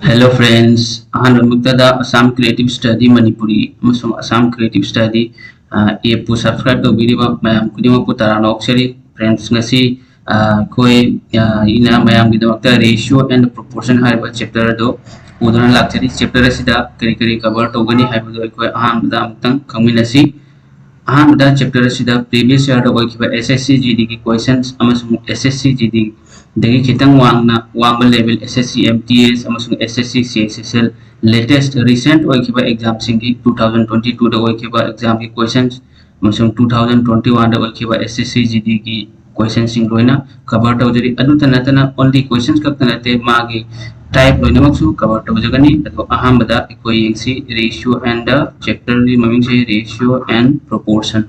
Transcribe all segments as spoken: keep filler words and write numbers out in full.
Hello friends, ꯑꯍꯥꯟꯕꯃꯛꯇꯗ Assam Creative Study Manipuri ꯑꯃꯁꯨꯡ Assam Creative Study ꯑꯦꯞꯄꯨ subscribe ꯇꯧꯕꯤꯔꯤꯕ ꯃꯌꯥꯝ ꯈꯨꯗꯤꯡꯃꯛꯄꯨ ꯇꯔꯥꯝꯅ ꯑꯣꯛꯆꯔꯤ꯫ Friends, ꯉꯁꯤ ꯑ, ꯑꯩꯈꯣꯏ ꯑ, ꯑꯩꯅ ꯃꯌꯥꯝꯒꯤꯗꯃꯛꯇ Ratio and Proportion ꯍꯥꯏꯔꯤꯕ chapter ꯑꯗꯨ ꯄꯨꯗꯨꯅ ꯂꯥꯛꯆꯔꯤ꯫ Chapter ꯑꯁꯤꯗ ꯀꯔꯤ ꯀꯔꯤ cover ꯇꯧꯒꯅꯤ ꯍꯥꯏꯕꯗꯨ ꯑꯩꯈꯣꯏ ꯑꯍꯥꯟꯕꯗ ꯑꯃꯨꯛꯇꯪ ꯈꯪꯃꯤꯟꯅꯁꯤ꯫ ꯑꯍꯥꯟꯕꯗ chapter ꯑꯁꯤꯗ previous year ꯗ ꯑꯣꯏꯈꯤꯕ S S C G D ꯒꯤ questions ꯑꯃꯁꯨꯡ S S C G D ꯗꯒꯤ ꯈꯤꯇꯪ ꯋꯥꯡꯅ ꯋꯥꯡꯕ level S S C M T S ꯑꯃꯁꯨꯡ S S C C H S L latest recent ꯑꯣꯏꯈꯤꯕ exam ꯁꯤꯡꯒꯤ two thousand twenty two ꯗ ꯑꯣꯏꯈꯤꯕ exam ꯒꯤ questions ꯑꯃꯁꯨꯡ two thousand twenty one ꯗ ꯑꯣꯏꯈꯤꯕ S S C G D ꯒꯤ question ꯁꯤꯡ ꯂꯣꯏꯅ cover ꯇꯧꯖꯔꯤ꯫ ꯑꯗꯨꯇ ꯅꯠꯇꯅ only questions ꯈꯛꯇ ꯅꯠꯇꯦ, ꯃꯥꯒꯤ type ꯂꯣꯏꯅꯃꯛꯁꯨ cover ꯇꯧꯖꯒꯅꯤ꯫ ꯑꯗꯣ ꯑꯍꯥꯟꯕꯗ ꯑꯩꯈꯣꯏ ꯌꯦꯡꯁꯤ, Ratio and the chapter ꯒꯤ ꯃꯃꯤꯡꯁꯦ Ratio and Proportion꯫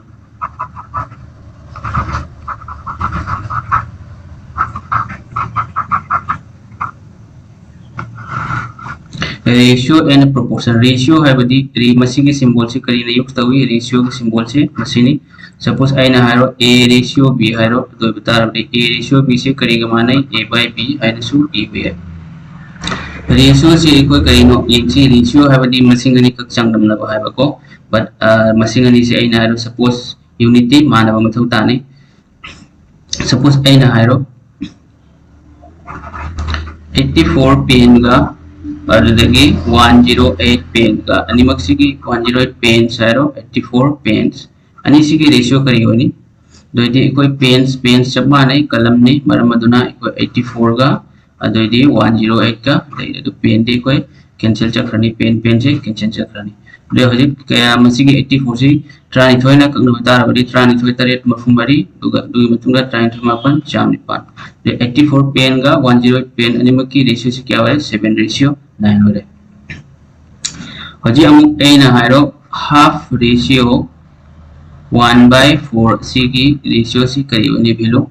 Ratio and Proportion꯫ Ratio ꯍꯥꯏꯕꯗꯤ ꯔꯤ-, ꯃꯁꯤꯒꯤ symbol ꯁꯤ ꯀꯔꯤꯅ use ꯇꯧꯏ? Ratio ꯒꯤ symbol ꯁꯤ ꯃꯁꯤꯅꯤ꯫ Suppose ꯑꯩꯅ ꯍꯥꯏꯔꯣ A ratio B ꯍꯥꯏꯔꯣ, ꯑꯗꯨ ꯑꯣꯏꯕ ꯇꯥꯔꯕꯗꯤ A ratio B ꯁꯤ ꯀꯔꯤꯒ ꯃꯥꯟꯅꯩ? A by B ꯍꯥꯏꯅꯁꯨ ꯏꯕ ꯌꯥꯏ꯫ Ratio ꯁꯤ ꯑꯩꯈꯣꯏ ꯀꯔꯤꯅꯣ ꯌꯦꯡꯁꯤ꯫ Ratio ꯍꯥꯏꯕꯗꯤ ꯃꯁꯤꯡ ꯑꯅꯤꯈꯛ ꯆꯥꯡꯗꯝꯅꯕ ꯍꯥꯏꯕꯀꯣ꯫ But, ꯑ, ꯃꯁꯤꯡ ꯑꯅꯤꯁꯦ ꯑꯩꯅ ꯍꯥꯏꯔꯣ, suppose unit ꯇꯤ ꯃꯥꯟꯅꯕ ꯃꯊꯧ ꯇꯥꯅꯤ꯫ Suppose ꯑꯩꯅ ꯍꯥꯏꯔꯣ, eighty four pen ꯒ ꯑꯗꯨꯗꯒꯤ one zero eight pen ꯒ, ꯑꯅꯤꯃꯛꯁꯤꯒꯤ one zero eight pens ꯍꯥꯏꯔꯣ, eighty four pens, ꯑꯅꯤꯁꯤꯒꯤ ratio ꯀꯔꯤ ꯑꯣꯏꯅꯤ? ꯑꯗꯨ ꯑꯣꯏꯗꯤ ꯑꯩꯈꯣꯏ pens, pens ꯆꯞ ꯃꯥꯟꯅꯩ, ꯀꯂꯝꯅꯤ, ꯃꯔꯝ ꯑꯗꯨꯅ ꯑꯩꯈꯣꯏ eighty four ꯒ ꯑꯗꯨꯑꯣꯏꯗꯤ one zero eight ꯀ ꯂꯩꯔꯦ꯫ ꯑꯗꯨ pen ꯗꯤ ꯑꯩꯈꯣꯏ cancel ꯆꯠꯈ꯭ꯔꯅꯤ, pen, pen ꯁꯦ cancel ꯆꯠꯈ꯭ꯔꯅꯤ꯫ ꯑꯗꯨ ꯍꯧꯖꯤꯛ ꯀꯌꯥ ꯃꯁꯤꯒꯤ eighty four ꯁꯤ ꯇꯔꯥꯅꯤꯊꯣꯏꯅ ꯀꯛꯅꯕ ꯇꯥꯔꯕꯗꯤ ꯇꯔꯥꯅꯤꯊꯣꯏ ꯇꯔꯦꯠ ꯃꯐꯨ ꯃꯔꯤ, ꯑꯗꯨꯒ ꯑꯗꯨꯒꯤ ꯃꯇꯨꯡꯗ ꯇꯔꯥꯅꯤꯊꯣꯏ ꯃꯥꯄꯟ ꯆꯥꯝ ꯅꯤꯄꯥꯟ꯫ ꯑꯗꯨ eighty four pen ꯒ one zero eight pen ꯑꯅꯤꯃꯛꯀꯤ ratio ꯁꯤ ꯀꯌꯥ ꯑꯣꯏꯔꯦ? Seven ratio nine ꯑꯣꯏꯔꯦ꯫ ꯍꯧꯖꯤꯛ ꯑꯃꯨꯛ ꯑꯩꯅ ꯍꯥꯏꯔꯣ, half ratio one by four ꯑꯁꯤꯒꯤ ratio ꯁꯤ ꯀꯔꯤ ꯑꯣꯏꯅꯤ value?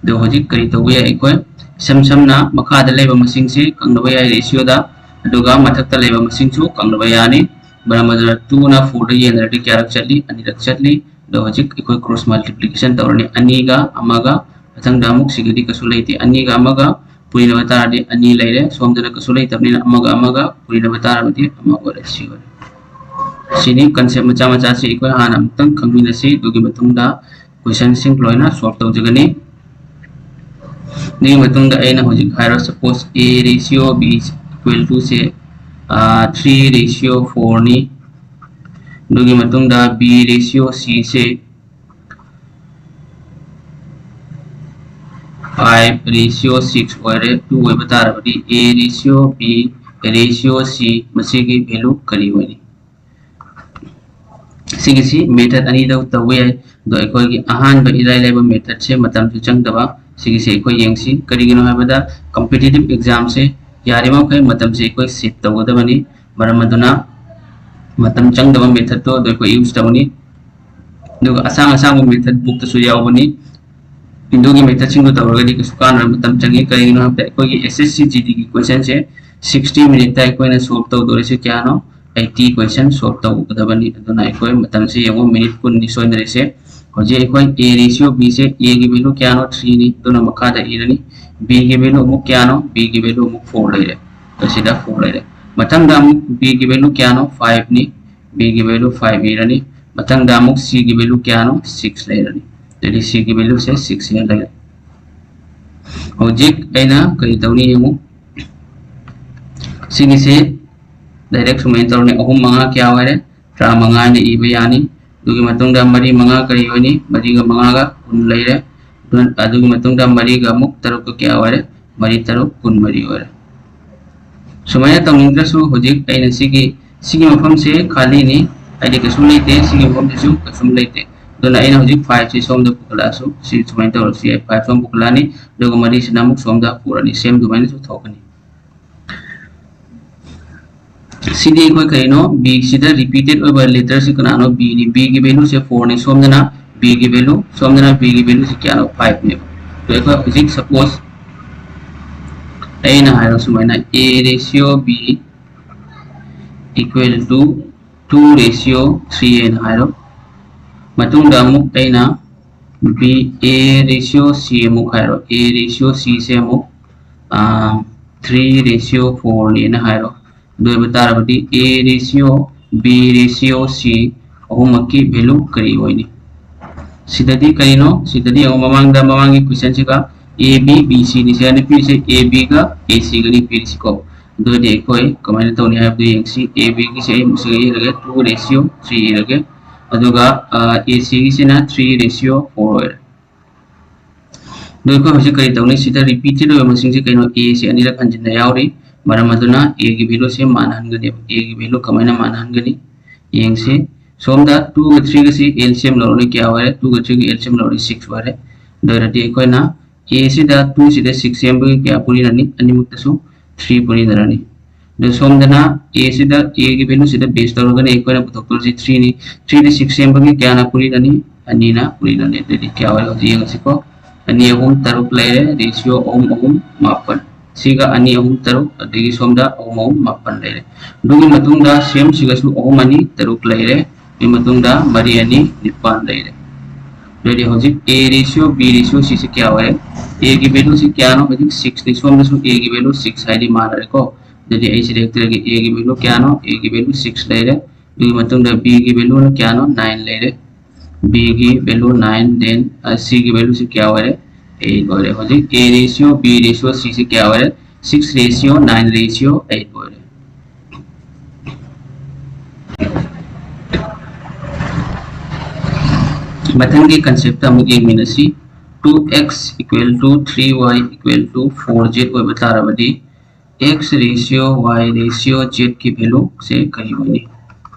ꯑꯗꯣ ꯍꯧꯖꯤꯛ ꯀꯔꯤ ꯇꯧꯕ ꯌꯥꯏ? ꯑꯩꯈꯣꯏ ꯏꯁꯝ ꯁꯝꯅ ꯃꯈꯥꯗ ꯂꯩꯕ ꯃꯁꯤꯡꯁꯤ ꯀꯛꯅꯕ ꯌꯥꯏ ratio ꯗ, ꯑꯗꯨꯒ ꯃꯊꯛꯇ ꯂꯩꯕ ꯃꯁꯤꯡꯁꯨ ꯀꯛꯅꯕ ꯌꯥꯅꯤ꯫ ꯃꯔꯝ ꯑꯗꯨꯅ two ꯅ four ꯗ ꯌꯦꯟꯅꯔꯗꯤ ꯀꯌꯥꯔꯛ ꯆꯠꯂꯤ? ꯑꯅꯤꯔꯛ ꯆꯠꯂꯤ꯫ ꯑꯗꯣ ꯍꯧꯖꯤꯛ ꯑꯩꯈꯣꯏ cross multiplication ꯇꯧꯔꯅꯤ, ꯑꯅꯤꯒ ꯑꯃꯒ, ꯃꯊꯪꯗ ꯑꯃꯨꯛ ꯁꯤꯒꯗꯤ ꯀꯩꯁꯨ ꯂꯩꯇꯦ, ꯑꯅꯤꯒ ꯑꯃꯒ ꯄꯨꯔꯤꯅꯕ ꯇꯥꯔꯗꯤ ꯑꯅꯤ ꯂꯩꯔꯦ, ꯁꯣꯝꯗꯅ ꯀꯩꯁꯨ ꯂꯩꯇꯕꯅꯤꯅ ꯑꯃꯒ ꯑꯃꯒ ꯄꯨꯔꯤꯅꯕ ꯇꯥꯔꯕꯗꯤ ꯑꯃ ꯑꯣꯏꯔꯦ, ꯁꯤ ꯑꯣꯏꯔꯦ꯫ ꯁꯤꯅꯤ concept ꯃꯆꯥ ꯃꯆꯥꯁꯤ ꯑꯩꯈꯣꯏ ꯍꯥꯟꯅ ꯑꯃꯨꯛꯇꯪ ꯈꯪꯃꯤꯟꯅꯁꯤ, ꯑꯗꯨꯒꯤ ꯃꯇꯨꯡꯗ questionꯁꯤꯡ ꯂꯣꯏꯅ solve ꯇꯧꯖꯒꯅꯤ꯫ ꯑꯗꯨꯒꯤ ꯃꯇꯨꯡꯗ ꯑꯩꯅ ꯍꯧꯖꯤꯛ ꯍꯥꯏꯔꯣ, suppose A ratio B equal to say three ratio fourꯅꯤ꯫ ꯑꯗꯨꯒꯤ ꯃꯇꯨꯡꯗ B ratio C ꯁꯦ five ratio six ꯑꯣꯏꯔꯦ꯫ Two ꯑꯣꯏꯕ ꯇꯥꯔꯕꯗꯤ A ratio B ratio C ꯃꯁꯤꯒꯤ value ꯀꯔꯤ ꯑꯣꯏꯅꯤ? ꯁꯤꯒꯤꯁꯤ method ꯑꯅꯤꯗ ꯇꯧꯕ ꯌꯥꯏ꯫ ꯑꯗꯣ ꯑꯩꯈꯣꯏꯒꯤ ꯑꯍꯥꯟꯕ ꯏꯔꯥꯏ ꯂꯥꯏꯕ methodꯁꯦ ꯃꯇꯝꯁꯨ ꯆꯪꯗꯕ, ꯁꯤꯒꯤꯁꯦ ꯑꯩꯈꯣꯏ ꯌꯦꯡꯁꯤ꯫ ꯀꯔꯤꯒꯤꯅꯣ ꯍꯥꯏꯕꯗ competitive examꯁꯦ ꯌꯥꯔꯤꯕꯃꯈꯩ ꯃꯇꯝꯁꯦ ꯑꯩꯈꯣꯏ save ꯇꯧꯒꯗꯕꯅꯤ꯫ ꯃꯔꯝ ꯑꯗꯨꯅ ꯃꯇꯝ ꯆꯪꯗꯕ methodꯇꯣ ꯑꯗꯨ ꯑꯩꯈꯣꯏ use ꯇꯧꯅꯤ꯫ ꯑꯗꯨꯒ ꯑꯁꯥꯡ ꯑꯁꯥꯡꯕ method bookꯇꯁꯨ ꯌꯥꯎꯕꯅꯤ꯫ ꯑꯗꯨꯒꯤ methodꯁꯤꯡꯗꯣ ꯇꯧꯔꯒꯗꯤ ꯀꯩꯁꯨ ꯀꯥꯟꯅꯕ ꯃꯇꯝ ꯆꯪꯉꯤ꯫ ꯀꯔꯤꯒꯤꯅꯣ ꯍꯥꯏꯕꯗ ꯑꯩꯈꯣꯏꯒꯤ S S C G Dꯒꯤ questionꯁꯦ sixty minuteꯇ ꯑꯩꯈꯣꯏꯅ solve ꯇꯧꯗꯣꯔꯤꯁꯦ ꯀꯌꯥꯅꯣ? Eighty question solve ꯇꯧꯒꯗꯕꯅꯤ꯫ ꯑꯗꯨꯅ ꯑꯩꯈꯣꯏ ꯃꯇꯝꯁꯦ ꯌꯦꯡꯉꯨ, minute ꯀꯨꯟꯅꯤ ꯁꯣꯏꯅꯔꯤꯁꯦ꯫ ꯍꯧꯖꯤꯛ ꯑꯩꯈꯣꯏ A ratio Bꯁꯦ, Aꯒꯤ value ꯀꯌꯥꯅꯣ? Threeꯅꯤ꯫ ꯑꯗꯨꯅ ꯃꯈꯥꯗ ꯏꯔꯅꯤ꯫ Bꯒꯤ value ꯑꯃꯨꯛ ꯀꯌꯥꯅꯣ? Bꯒꯤ value ꯑꯃꯨꯛ four ꯂꯩꯔꯦ꯫ ꯑꯁꯤꯗ four ꯂꯩꯔꯦ꯫ ꯃꯊꯪꯗ ꯑꯃꯨꯛ Bꯒꯤ value ꯀꯌꯥꯅꯣ? Fiveꯅꯤ꯫ Bꯒꯤ value five ꯏꯔꯅꯤ꯫ ꯃꯊꯪꯗ ꯑꯃꯨꯛ Cꯒꯤ value ꯀꯌꯥꯅꯣ? Six ꯂꯩꯔꯅꯤ꯫ ꯑꯗꯨꯗꯤ Cꯒꯤ valueꯁꯦ six ꯍꯦꯟꯅ ꯂꯩꯔꯦ꯫ ꯍꯧꯖꯤꯛ ꯑꯩꯅ ꯀꯔꯤ ꯇꯧꯅꯤ ꯌꯦꯡꯉꯨ꯫ ꯁꯤꯒꯤꯁꯦ direct ꯁꯨꯃꯥꯏꯅ ꯇꯧꯔꯅꯤ꯫ ꯑꯍꯨꯝ ꯃꯉꯥ ꯀꯌꯥ ꯑꯣꯏꯔꯦ? ꯇꯔꯥꯃꯉꯥ ꯍꯥꯏꯅ ꯏꯕ ꯌꯥꯅꯤ꯫ ꯑꯗꯨꯒꯤ ꯃꯇꯨꯡꯗ ꯃꯔꯤ ꯃꯉꯥ ꯀꯔꯤ ꯑꯣꯏꯅꯤ? ꯃꯔꯤꯒ ꯃꯉꯥꯒ ꯀꯨꯟ ꯂꯩꯔꯦ꯫ ꯑꯗꯨ-, ꯑꯗꯨꯒꯤ ꯃꯇꯨꯡꯗ ꯃꯔꯤꯒ ꯑꯃꯨꯛ ꯇꯔꯨꯛꯀ ꯀꯌꯥ ꯑꯣꯏꯔꯦ? ꯃꯔꯤ ꯇꯔꯨꯛ ꯀꯨꯟꯃꯔꯤ ꯑꯣꯏꯔꯦ꯫ ꯁꯨꯃꯥꯏꯅ ꯇꯧꯅꯤꯡꯗ꯭ꯔꯁꯨ ꯍꯧꯖꯤꯛ ꯑꯩꯅ ꯁꯤꯒꯤ, ꯁꯤꯒꯤ ꯃꯐꯝꯁꯦ ꯈꯥꯂꯤꯅꯤ, ꯍꯥꯏꯗꯤ ꯀꯩꯁꯨꯝ ꯂꯩꯇꯦ꯫ ꯁꯤꯒꯤ ꯃꯐꯝꯁꯤꯁꯨ ꯀꯩꯁꯨꯝ ꯂꯩꯇꯦ꯫ ꯑꯗꯨꯅ ꯑꯩꯅ ꯍꯧꯖꯤꯛ fiveꯁꯤ ꯁꯣꯝꯗ ꯄꯨꯈꯠꯂꯛꯑꯁꯨ, ꯁꯤ ꯁꯨꯃꯥꯏꯅ ꯇꯧꯔꯁꯨ ꯌꯥꯏ꯫ Five ꯁꯣꯝ ꯄꯨꯈꯠꯂꯛꯑꯅꯤ, ꯑꯗꯨꯒ ꯃꯔꯤꯁꯤꯅ ꯑꯃꯨꯛ ꯁꯣꯝꯗ ꯄꯨꯔꯅꯤ꯫ Same ꯑꯗꯨꯃꯥꯏꯅꯁꯨ ꯊꯣꯛꯀꯅꯤ꯫ ꯁꯤꯗꯤ ꯑꯩꯈꯣꯏ ꯀꯔꯤꯅꯣ? Bꯁꯤꯗ repeated ꯑꯣꯏꯕ letterꯁꯤ ꯀꯅꯥꯅꯣ? Bꯅꯤ꯫ Bꯒꯤ valueꯁꯦ fourꯅꯤ꯫ ꯁꯣꯝꯗꯅ Bꯒꯤ value, ꯁꯣꯝꯗꯅ Bꯒꯤ valueꯁꯤ ꯀꯌꯥꯅꯣ? Fiveꯅꯦꯕ꯫ ꯑꯗꯣ ꯑꯩꯈꯣꯏ ꯍꯧꯖꯤꯛ suppose ꯑꯩꯅ ꯍꯥꯏꯔꯣ ꯁꯨꯃꯥꯏꯅ, A ratio B equal to two ratio three ꯍꯥꯏꯅ ꯍꯥꯏꯔꯣ꯫ ꯃꯇꯨꯡꯗ ꯑꯃꯨꯛ ꯑꯩꯅ B, A ratio C ꯑꯃꯨꯛ ꯍꯥꯏꯔꯣ꯫ A ratio Cꯁꯦ ꯑꯃꯨꯛ ꯊ꯭ꯔꯤ ꯔꯦꯁꯤꯌꯣ ꯐꯣꯔꯅꯦꯅ ꯍꯥꯏꯔꯣ꯫ ꯑꯗꯨ ꯑꯣꯏꯕ ꯇꯥꯔꯕꯗꯤ A ratio B ratio C ꯑꯍꯨꯝꯃꯛꯀꯤ value ꯀꯔꯤ ꯑꯣꯏꯅꯤ? ꯁꯤꯗꯗꯤ ꯀꯔꯤꯅꯣ? ꯁꯤꯗꯗꯤ ꯌꯦꯡꯉꯣ, ꯃꯃꯥꯡꯗ, ꯃꯃꯥꯡꯒꯤ questionꯁꯤꯒ A B B C ꯅꯤ ꯁꯤꯗꯅ ꯄꯤꯔꯤꯁꯦ, A B ꯒ A C ꯒꯅꯤ ꯄꯤꯔꯤꯁꯤꯀꯣ꯫ ꯑꯗꯨꯗꯤ ꯑꯩꯈꯣꯏ ꯀꯃꯥꯏꯅ ꯇꯧꯅꯤ ꯍꯥꯏꯕꯗꯨ ꯌꯦꯡꯁꯤ꯫ A Bꯒꯤꯁꯦ ꯑꯩ ꯃꯁꯤꯒ ꯏꯔꯒꯦ, two ratio three ꯏꯔꯒꯦ꯫ ꯑꯗꯨꯒ, ꯑ, A Cꯒꯤꯁꯤꯅ three ratio four ꯑꯣꯏꯔꯦ꯫ ꯑꯗꯣ ꯑꯩꯈꯣꯏ ꯍꯧꯖꯤꯛ ꯀꯔꯤ ꯇꯧꯅꯤ? ꯁꯤꯗ repeated ꯑꯣꯏꯕ ꯃꯁꯤꯡꯁꯦ ꯀꯩꯅꯣ? A ꯁꯦ ꯑꯅꯤꯔꯛ ꯍꯟꯖꯤꯟꯅ ꯌꯥꯎꯔꯤ꯫ ꯃꯔꯝ ꯑꯗꯨꯅ A ꯒꯤ valueꯁꯦ ꯃꯥꯟꯅꯍꯟꯒꯅꯦꯕ꯫ A ꯒꯤ value ꯀꯃꯥꯏꯅ ꯃꯥꯟꯅꯍꯟꯒꯅꯤ? ꯌꯦꯡꯁꯤ꯫ ꯁꯣꯝꯗ twoꯒ threeꯒꯁꯤ L C M ꯂꯧꯔꯅꯤ, ꯀꯌꯥ ꯑꯣꯏꯔꯦ? Twoꯒ threeꯒ L C M ꯂꯧꯔꯅꯤ, six ꯑꯣꯏꯔꯦ꯫ ꯑꯗꯨ ꯑꯣꯏꯔꯗꯤ ꯑꯩꯈꯣꯏꯅ A ꯁꯤꯗ two ꯁꯤꯗ six ꯁꯦꯝꯕꯒꯤ ꯀꯌꯥ ꯄꯨꯟꯅꯔꯅꯤ? ꯑꯅꯤꯃꯛꯇꯁꯨ three ꯄꯨꯟꯅꯔꯅꯤ꯫ ꯑꯗꯣ ꯁꯣꯝꯗꯅ A ꯁꯤꯗ, A ꯒꯤ valueꯁꯤꯗ base ꯇꯧꯔꯒꯅꯤ ꯑꯩꯈꯣꯏꯅ ꯄꯨꯊꯣꯛꯇꯣꯏꯁꯤ threeꯅꯤ꯫ Threeꯗ six ꯁꯦꯝꯕꯒꯤ ꯀꯌꯥꯅ ꯄꯨꯟꯅꯔꯅꯤ? ꯑꯅꯤꯅ ꯄꯨꯟꯅꯔꯅꯤ꯫ ꯑꯗꯨꯗꯤ ꯀꯌꯥ ꯑꯣꯏꯔꯦ? ꯍꯧꯖꯤꯛ ꯌꯦꯡꯉꯁꯤꯀꯣ꯫ ꯑꯅꯤ ꯑꯍꯨꯝ ꯇꯔꯨꯛ ꯂꯩꯔꯦ, ratio ꯑꯍꯨꯝ ꯑꯍꯨꯝ ꯃꯥꯄꯟ꯫ ꯁꯤꯒ ꯑꯅꯤ ꯑꯍꯨꯝ ꯇꯔꯨꯛ, ꯑꯗꯒꯤ ꯁꯣꯝꯗ ꯑꯍꯨꯝ ꯑꯍꯨꯝ ꯃꯥꯄꯟ ꯂꯩꯔꯦ꯫ ꯑꯗꯨꯒꯤ ꯃꯇꯨꯡꯗ same ꯁꯤꯒꯁꯨ ꯑꯍꯨꯝ ꯑꯅꯤ ꯇꯔꯨꯛ ꯂꯩꯔꯦ꯫ ꯑꯗꯨꯒꯤ ꯃꯇꯨꯡꯗ ꯃꯔꯤ ꯑꯅꯤ ꯅꯤꯄꯥꯟ ꯂꯩꯔꯦ꯫ ꯑꯗꯨꯗꯤ ꯍꯧꯖꯤꯛ A ratio B ratio ꯁꯤꯁꯦ ꯀꯌꯥ ꯑꯣꯏꯔꯦ? A ꯒꯤ valueꯁꯤ ꯀꯌꯥꯅꯣ? ꯍꯧꯖꯤꯛ sixꯅꯤ꯫ ꯁꯣꯝꯗꯁꯨ A ꯒꯤ value six ꯍꯥꯏꯗꯤ ꯃꯥꯟꯅꯔꯦꯀꯣ꯫ ꯑꯗꯨꯗꯤ ꯑꯩ ꯁꯤꯗ ꯍꯦꯛꯇ ꯏꯔꯒꯦ, A ꯒꯤ value ꯀꯌꯥꯅꯣ? A ꯒꯤ value six ꯂꯩꯔꯦ꯫ ꯑꯗꯨꯒꯤ ꯃꯇꯨꯡꯗ B ꯒꯤ valueꯅ ꯀꯌꯥꯅꯣ? Nine ꯂꯩꯔꯦ꯫ B ꯒꯤ value nine, then, ꯑ, C ꯒꯤ valueꯁꯤ ꯀꯌꯥ ꯑꯣꯏꯔꯦ? Eight ꯑꯣꯏꯔꯦ꯫ ꯍꯧꯖꯤꯛ A ratio B ratio C ꯁꯤ ꯀꯌꯥ ꯑꯣꯏꯔꯦ? Six ratio nine ratio eight ꯑꯣꯏꯔꯦ꯫ ꯃꯊꯪꯒꯤ conceptꯇ ꯑꯃꯨꯛ ꯌꯦꯡꯃꯤꯟꯅꯁꯤ꯫ Two X equal to three Y equal to four Z ꯑꯣꯏꯕ ꯇꯥꯔꯕꯗꯤ, X ratio Y ratio Zꯒꯤ valueꯁꯦ ꯀꯔꯤ ꯑꯣꯏꯅꯤ?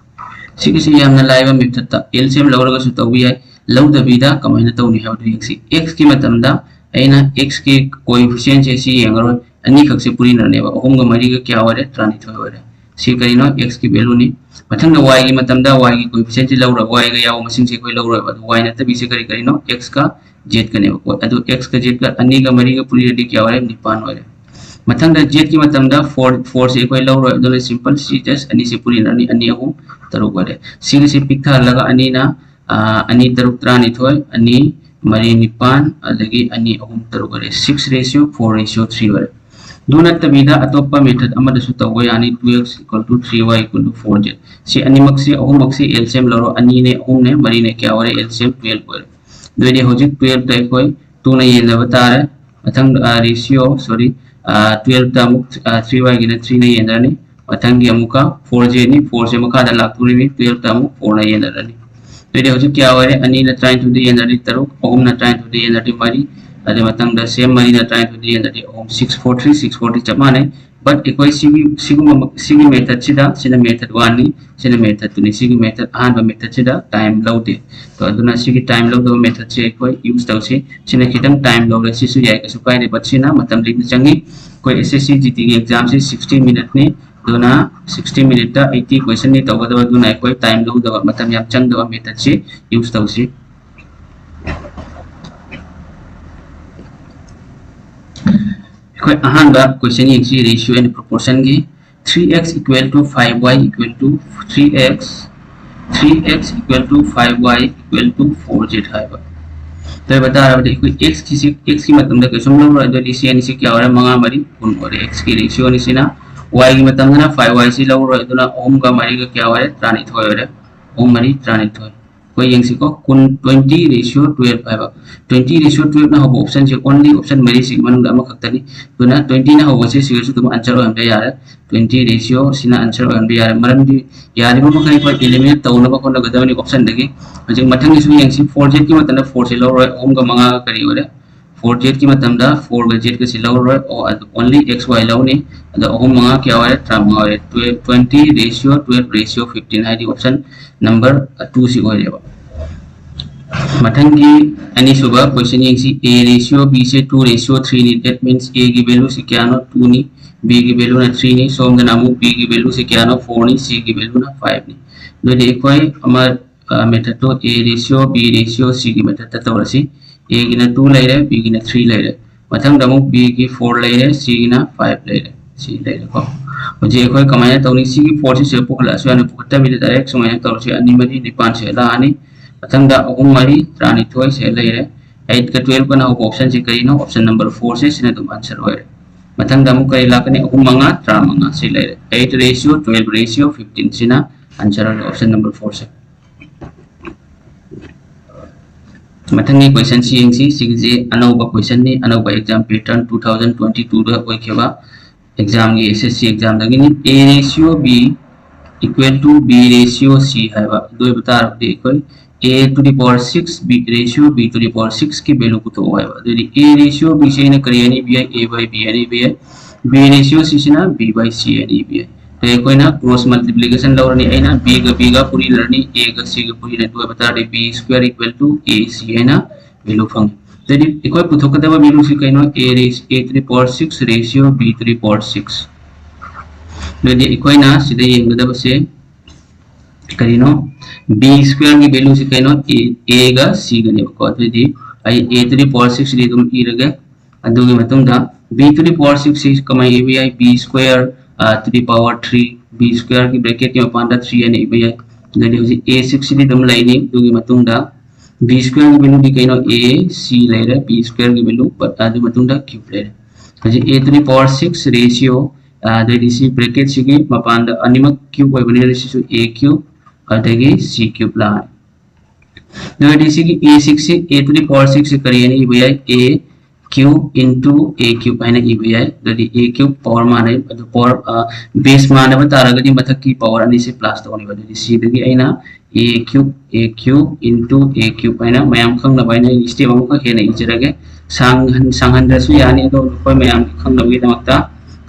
ꯁꯤꯒꯤꯁꯤ ꯌꯥꯝꯅ ꯂꯥꯏꯕ methodꯇ, L C M ꯂꯧꯔꯒꯁꯨ ꯇꯧꯕ ꯌꯥꯏ꯫ ꯂꯧꯗꯕꯤꯗ ꯀꯃꯥꯏꯅ ꯇꯧꯅꯤ ꯍꯥꯏꯕꯗꯨ ꯌꯦꯡꯁꯤ꯫ Xꯀꯤ ꯃꯇꯝꯗ ꯑꯩꯅ Xꯀꯤ coefficientꯁꯦ ꯁꯤ ꯌꯦꯡꯉꯔꯣꯏ꯫ ꯑꯅꯤꯈꯛꯁꯦ ꯄꯨꯟꯅꯔꯅꯦꯕ꯫ ꯑꯍꯨꯝꯒ ꯃꯔꯤꯒ ꯀꯌꯥ ꯑꯣꯏꯔꯦ? ꯇꯔꯥꯅꯤꯊꯣꯏ ꯑꯣꯏꯔꯦ꯫ ꯁꯤ ꯀꯔꯤꯅꯣ? Xꯀꯤ valueꯅꯤ꯫ ꯃꯊꯪꯗ Yꯒꯤ ꯃꯇꯝꯗ Yꯒꯤ coefficientꯁꯤ ꯂꯧꯔꯣꯏ, Yꯒ ꯌꯥꯎꯕ ꯃꯁꯤꯡꯁꯦ ꯑꯩꯈꯣꯏ ꯂꯧꯔꯣꯏꯕ꯫ ꯑꯗꯨ Y ꯅꯠꯇꯕꯤꯁꯦ ꯀꯔꯤ ꯀꯔꯤꯅꯣ? Xꯀ Zꯀꯅꯦꯕꯀꯣ꯫ ꯑꯗꯨ Xꯀ Zꯀ ꯑꯅꯤꯒ ꯃꯔꯤꯒ ꯄꯨꯟꯅꯔꯗꯤ ꯀꯌꯥ ꯑꯣꯏꯔꯦ? ꯅꯤꯄꯥꯟ ꯑꯣꯏꯔꯦ꯫ ꯃꯊꯪꯗ Zꯀꯤ ꯃꯇꯝꯗ four, fourꯁꯦ ꯑꯩꯈꯣꯏ ꯂꯧꯔꯣꯏ, ꯑꯗꯨꯅ simple ꯁꯤ just ꯑꯅꯤꯁꯦ ꯄꯨꯟꯅꯔꯅꯤ, ꯑꯅꯤ ꯑꯍꯨꯝ ꯇꯔꯨꯛ ꯑꯣꯏꯔꯦ꯫ ꯁꯤꯒꯤꯁꯤ ꯄꯤꯛꯊꯍꯜꯂꯒ ꯑꯅꯤꯅ, ꯑ, ꯑꯅꯤ ꯇꯔꯨꯛ ꯇꯔꯥꯅꯤꯊꯣꯏ, ꯑꯅꯤ ꯃꯔꯤ ꯅꯤꯄꯥꯟ, ꯑꯗꯒꯤ ꯑꯅꯤ ꯑꯍꯨꯝ ꯇꯔꯨꯛ ꯑꯣꯏꯔꯦ꯫ Six ratio four ratio three ꯑꯣꯏꯔꯦ꯫ ꯑꯗꯨ ꯅꯠꯇꯕꯤꯗ ꯑꯇꯣꯞꯄ method ꯑꯃꯗꯁꯨ ꯇꯧꯕ ꯌꯥꯅꯤ, two x equal to three y equal to four z꯫ ꯁꯤ ꯑꯅꯤꯃꯛꯁꯤ, ꯑꯍꯨꯝꯃꯛꯁꯤ L C M ꯂꯧꯔꯣ, ꯑꯅꯤꯅꯦ, ꯑꯍꯨꯝꯅꯦ, ꯃꯔꯤꯅꯦ, ꯀꯌꯥ ꯑꯣꯏꯔꯦ? L C M twelve ꯑꯣꯏꯔꯦ꯫ ꯑꯗꯨ ꯑꯣꯏꯗꯤ ꯍꯧꯖꯤꯛ twelve ꯇ ꯑꯩꯈꯣꯏ two ꯅ ꯌꯦꯟꯅꯕ ꯇꯥꯔꯦ꯫ ꯃꯊꯪ, ꯑ, ratio, sorry, ꯑ, twelve ꯇ ꯑꯃꯨꯛ, ꯑ, three y ꯒꯤꯅ three ꯅ ꯌꯦꯟꯅꯔꯅꯤ꯫ ꯃꯊꯪꯒꯤ ꯑꯃꯨꯛꯀ four z ꯅꯤ, four z ꯃꯈꯥꯗ ꯂꯥꯛꯇꯣꯔꯤꯕꯅꯤ, twelve ꯇ ꯑꯃꯨꯛ four ꯅ ꯌꯦꯟꯅꯔꯅꯤ꯫ ꯑꯗꯨꯗꯤ ꯍꯧꯖꯤꯛ ꯀꯌꯥ ꯑꯣꯏꯔꯦ? ꯑꯅꯤꯅ ꯇꯔꯥꯅꯤꯊꯣꯏꯗ ꯌꯦꯟꯅꯔꯗꯤ ꯇꯔꯨꯛ, ꯑꯍꯨꯝꯅ ꯇꯔꯥꯅꯤꯊꯣꯏꯗ ꯌꯦꯟꯅꯔꯗꯤ ꯃꯔꯤ, ꯑꯗꯨ ꯃꯊꯪꯗ same ꯃꯔꯤꯅ ꯇꯔꯥꯅꯤꯊꯣꯏꯗ ꯌꯦꯟꯅꯔꯗꯤ ꯑꯍꯨꯝ, six four three, six four three ꯆꯞ ꯃꯥꯟꯅꯩ꯫ But ꯑꯩꯈꯣꯏ ꯁꯤꯒꯤ, ꯁꯤꯒꯨꯝꯕ, ꯁꯤꯒꯤ method ꯁꯤꯗ, ꯁꯤꯅ method one ꯅꯤ, ꯁꯤꯅ method two ꯅꯤ꯫ ꯁꯤꯒꯤ method, ꯑꯍꯥꯟꯕ method ꯁꯤꯗ time ꯂꯧꯗꯦ꯫ ꯇꯣ, ꯑꯗꯨꯅ ꯁꯤꯒꯤ time ꯂꯧꯗꯕ method ꯁꯦ ꯑꯩꯈꯣꯏ use ꯇꯧꯁꯤ꯫ ꯁꯤꯅ ꯈꯤꯇꯪ time ꯂꯧꯔꯦ, ꯁꯤꯁꯨ ꯌꯥꯏ, ꯀꯩꯁꯨ ꯀꯥꯏꯗꯦ, but ꯁꯤꯅ ꯃꯇꯝ ꯂꯤꯛꯅ ꯆꯪꯉꯤ꯫ ꯑꯩꯈꯣꯏ S S C G D ꯒꯤ exam ꯁꯤ sixty minute ꯅꯤ, ꯑꯗꯨꯅ sixty minute ꯇ eighty question ꯅꯤ ꯇꯧꯒꯗꯕ, ꯑꯗꯨꯅ ꯑꯩꯈꯣꯏ time ꯂꯧꯗꯕ, ꯃꯇꯝ ꯌꯥꯝ ꯆꯪꯗꯕ method ꯁꯤ use ꯇꯧꯁꯤ꯫ ꯑꯩꯈꯣꯏ ꯑꯍꯥꯟꯕ question ꯌꯦꯡꯁꯤ, ratio and proportion ꯒꯤ꯫ Three x equal to five y equal to three x, three x equal to five y equal to four z ꯍꯥꯏꯕ꯫ ꯑꯗꯨ ꯑꯣꯏꯕ ꯇꯥꯔꯕꯗꯤ ꯑꯩꯈꯣꯏ x ꯀꯤꯁꯤ, x ꯀꯤ ꯃꯇꯝꯗ ꯀꯩꯁꯨꯝ ꯂꯧꯔꯣꯏ, ꯑꯗꯨꯗꯤ ꯁꯤ ꯑꯅꯤꯁꯤ ꯀꯌꯥ ꯑꯣꯏꯔꯦ? ꯃꯉꯥ ꯃꯔꯤ ꯀꯨꯟ ꯑꯣꯏꯔꯦ, x ꯀꯤ ratio ꯅꯤ ꯁꯤꯅ꯫ Y ꯒꯤ ꯃꯇꯝꯗꯅ five y ꯁꯤ ꯂꯧꯔꯣꯏ, ꯑꯗꯨꯅ ꯑꯍꯨꯝꯒ ꯃꯔꯤꯒ ꯀꯌꯥ ꯑꯣꯏꯔꯦ? ꯇꯔꯥꯅꯤꯊꯣꯏ ꯑꯣꯏꯔꯦ꯫ ꯑꯍꯨꯝ ꯃꯔꯤ ꯇꯔꯥꯅꯤꯊꯣꯏ꯫ ꯑꯩꯈꯣꯏ ꯌꯦꯡꯁꯤꯀꯣ, ꯀꯨꯟ, twenty ratio twelve ꯍꯥꯏꯕ꯫ Twenty ratio twelve ꯅ ꯍꯧꯕ option ꯁꯦ only option ꯃꯔꯤꯁꯤꯒꯤ ꯃꯅꯨꯡꯗ ꯑꯃꯈꯛꯇꯅꯤ꯫ ꯑꯗꯨꯅ twenty ꯅ ꯍꯧꯕꯁꯦ ꯁꯤꯒꯁꯨ ꯑꯗꯨꯝ answer ꯑꯣꯏꯍꯟꯕ ꯌꯥꯔꯦ꯫ Twenty ratio ꯁꯤꯅ answer ꯑꯣꯏꯍꯟꯕ ꯌꯥꯔꯦ꯫ ꯃꯔꯝꯗꯤ ꯌꯥꯔꯤꯕ ꯃꯈꯩ ꯑꯩꯈꯣꯏ eliminate ꯇꯧꯅꯕ ꯍꯣꯠꯅꯒꯗꯕꯅꯤ option ꯗꯒꯤ꯫ ꯍꯧꯖꯤꯛ ꯃꯊꯪꯒꯤꯁꯨ ꯌꯦꯡꯁꯤ, four z ꯀꯤ ꯃꯇꯝꯗ four ꯁꯤ ꯂꯧꯔꯣꯏ, ꯑꯍꯨꯝꯒ ꯃꯉꯥꯒ ꯀꯔꯤ ꯑꯣꯏꯔꯦ? Four z ꯀꯤ ꯃꯇꯝꯗ four ꯒ z ꯀꯁꯤ ꯂꯧꯔꯣꯏ, ꯑꯣ, ꯑꯗꯨ only x y ꯂꯧꯅꯤ꯫ ꯑꯗꯣ ꯑꯍꯨꯝ ꯃꯉꯥ ꯀꯌꯥ ꯑꯣꯏꯔꯦ? ꯇꯔꯥꯃꯉꯥ ꯑꯣꯏꯔꯦ꯫ Twelve, twenty ratio twelve ratio fifteen ꯍꯥꯏꯗꯤ option number two ꯁꯤ ꯑꯣꯏꯔꯦꯕ꯫ ꯃꯊꯪꯒꯤ ꯑꯅꯤꯁꯨꯕ question ꯌꯦꯡꯁꯤ꯫ A ratio B say two ratio three ꯅꯤ, that means A ꯒꯤ value ꯁꯤ ꯀꯌꯥꯅꯣ? Two ꯅꯤ, B ꯒꯤ value ꯅ three ꯅꯤ, ꯁꯣꯝꯗꯅ ꯑꯃꯨꯛ B ꯒꯤ value ꯁꯤ ꯀꯌꯥꯅꯣ? Four ꯅꯤ, C ꯒꯤ value ꯅ five ꯅꯤ꯫ ꯑꯗꯨꯗꯤ ꯑꯩꯈꯣꯏ ꯑꯃ, ꯑ, method to A ratio B ratio C ꯒꯤ method ꯇ ꯇꯧꯔꯁꯤ꯫ A ꯒꯤꯅ two ꯂꯩꯔꯦ, B ꯒꯤꯅ three ꯂꯩꯔꯦ꯫ ꯃꯊꯪꯗ ꯑꯃꯨꯛ B ꯒꯤ four ꯂꯩꯔꯦ, C ꯒꯤꯅ five ꯂꯩꯔꯦ꯫ ꯁꯤ ꯂꯩꯔꯦꯀꯣ꯫ ꯍꯧꯖꯤꯛ ꯑꯩꯈꯣꯏ ꯀꯃꯥꯏꯅ ꯇꯧꯅꯤ? ꯁꯤꯒꯤ four ꯁꯤ ꯁꯤꯗ ꯄꯨꯈꯠꯂꯛꯑꯁꯨ ꯌꯥꯅꯤ, ꯄꯨꯈꯠꯇꯕꯤꯗ direct ꯁꯨꯃꯥꯏꯅ ꯇꯧꯔꯁꯨ ꯌꯥꯅꯤ꯫ ꯃꯔꯤ ꯅꯤꯄꯥꯟ ꯁꯤꯗ ꯂꯥꯛꯑꯅꯤ꯫ ꯃꯊꯪꯗ ꯑꯍꯨꯝ ꯃꯔꯤ ꯇꯔꯥꯅꯤꯊꯣꯏ ꯁꯤꯗ ꯂꯩꯔꯦ꯫ Eight ꯀ twelve ꯀꯅ ꯍꯧꯕ option ꯁꯤ ꯀꯔꯤꯅꯣ? Option number four ꯁꯦ, ꯁꯤꯅ ꯑꯗꯨꯝ answer ꯑꯣꯏꯔꯦ꯫ ꯃꯊꯪꯗ ꯑꯃꯨꯛ ꯀꯔꯤ ꯂꯥꯛꯀꯅꯤ? ꯑꯍꯨꯝ ꯃꯉꯥ ꯇꯔꯥꯃꯉꯥ ꯁꯤ ꯂꯩꯔꯦ꯫ Eight ratio twelve ratio fifteen ꯁꯤꯅ answer ꯑꯣꯏꯔꯦ option number four ꯁꯦ꯫ ꯃꯊꯪꯒꯤ question ꯁꯤ ꯌꯦꯡꯁꯤ꯫ ꯁꯤꯒꯤꯁꯤ ꯑꯅꯧꯕ question ꯅꯤ, ꯑꯅꯧꯕ exam pattern two thousand twenty two ꯗ ꯑꯣꯏꯈꯤꯕ exam ꯒꯤ S S C exam ꯗꯒꯤꯅꯤ꯫ A ratio B equal to B ratio C ꯍꯥꯏꯕ ꯑꯗꯨ ꯑꯣꯏꯕ ꯇꯥꯔꯒꯗꯤ ꯑꯩꯈꯣꯏ A to the power six, B ratio B to the power six ꯀꯤ value ꯄꯨꯊꯣꯛꯑꯣ ꯍꯥꯏꯕ꯫ ꯑꯗꯨꯗꯤ A ratio B ꯁꯤ ꯑꯩꯅ ꯀꯔꯤ ꯍꯥꯏꯅ ꯏꯕ ꯌꯥꯏ? A by B ꯍꯥꯏꯅ ꯏꯕ ꯌꯥꯏ꯫ B ratio C ꯁꯤꯅ B by C ꯍꯥꯏꯅ ꯏꯕ ꯌꯥꯏ꯫ ꯑꯗꯩ ꯑꯩꯈꯣꯏꯅ cross multiplication ꯂꯧꯔꯅꯤ꯫ ꯑꯩꯅ B ꯒ B ꯒ ꯄꯨꯔꯤꯔꯅꯤ, A ꯒ C ꯒ ꯄꯨꯔꯤꯔꯅꯤ꯫ ꯑꯗꯨ ꯑꯣꯏꯕ ꯇꯥꯔꯗꯤ B square equal to A C ꯍꯥꯏꯅ value ꯐꯪꯉꯤ꯫ ꯑꯗꯩꯗꯤ ꯑꯩꯈꯣꯏ ꯄꯨꯊꯣꯛꯀꯗꯕ value ꯁꯤ ꯀꯩꯅꯣ? A raise, A to the power six ratio B to the power six꯫ ꯑꯗꯨꯗꯤ ꯑꯩꯈꯣꯏꯅ ꯁꯤꯗ ꯌꯦꯡꯒꯗꯕꯁꯦ ꯀꯔꯤꯅꯣ? B square ꯒꯤ value ꯁꯤ ꯀꯩꯅꯣ? A, A ꯒ C ꯒꯅꯦꯕꯀꯣ꯫ ꯑꯗꯨꯗꯤ ꯑꯩ A to the power six ꯗꯤ ꯑꯗꯨꯝ ꯏꯔꯒꯦ꯫ ꯑꯗꯨꯒꯤ ꯃꯇꯨꯡꯗ B to the power six ꯁꯤ ꯀꯃꯥꯏꯅ ꯏꯕ ꯌꯥꯏ? B square, ꯑ, to the power three, B square ꯒꯤ bracket ꯀꯤ ꯃꯄꯥꯟꯗ three ꯍꯥꯏꯅ ꯏꯕ ꯌꯥꯏ꯫ ꯑꯗꯨꯗꯤ ꯍꯧꯖꯤꯛ A six ꯁꯤꯗꯤ ꯑꯗꯨꯝ ꯂꯩꯅꯤ꯫ ꯑꯗꯨꯒꯤ ꯃꯇꯨꯡꯗ B square ꯒꯤ value ꯗꯤ ꯀꯩꯅꯣ? A C ꯂꯩꯔꯦ, B square ꯒꯤ value, but ꯑꯗꯨ ꯃꯇꯨꯡꯗ cube ꯂꯩꯔꯦ꯫ ꯍꯧꯖꯤꯛ A to the power six ratio, ꯑ, ꯑꯗꯩꯗꯤ ꯁꯤ bracket ꯁꯤꯒꯤ ꯃꯄꯥꯟꯗ ꯑꯅꯤꯃꯛ cube ꯑꯣꯏꯕꯅꯤꯅ ꯁꯤꯁꯨ A cube ꯑꯗꯒꯤ C cube ꯂꯥꯛꯑꯅꯤ꯫ ꯑꯗꯨ ꯑꯣꯏꯔꯗꯤ ꯁꯤꯒꯤ A six ꯁꯤ, A to the power six ꯁꯤ ꯀꯔꯤ ꯍꯥꯏꯅ ꯏꯕ ꯌꯥꯏ? A cube into A cube ꯍꯥꯏꯅ ꯏꯕ ꯌꯥꯏ꯫ ꯑꯗꯨꯗꯤ A cube power ꯃꯥꯟꯅꯩ, ꯑꯗꯨ power, ꯑ, base ꯃꯥꯟꯅꯕ ꯇꯥꯔꯒꯗꯤ ꯃꯊꯛꯀꯤ power ꯑꯅꯤꯁꯤ plus ꯇꯧꯅꯦꯕ꯫ ꯑꯗꯨꯗꯤ ꯁꯤꯗꯒꯤ ꯑꯩꯅ A cube, A cube into A cube ꯍꯥꯏꯅ ꯃꯌꯥꯝ ꯈꯪꯅꯕ ꯍꯥꯏꯅ ꯑꯩ step ꯑꯃꯈꯛ ꯍꯦꯟꯅ ꯏꯖꯔꯒꯦ꯫ ꯁꯥꯡꯍꯟ-, ꯁꯥꯡꯍꯟꯗ꯭ꯔꯁꯨ ꯌꯥꯅꯤ, ꯑꯗꯣ ꯑꯩꯈꯣꯏ ꯃꯌꯥꯝꯒꯤ ꯈꯪꯅꯕꯒꯤꯗꯃꯛꯇ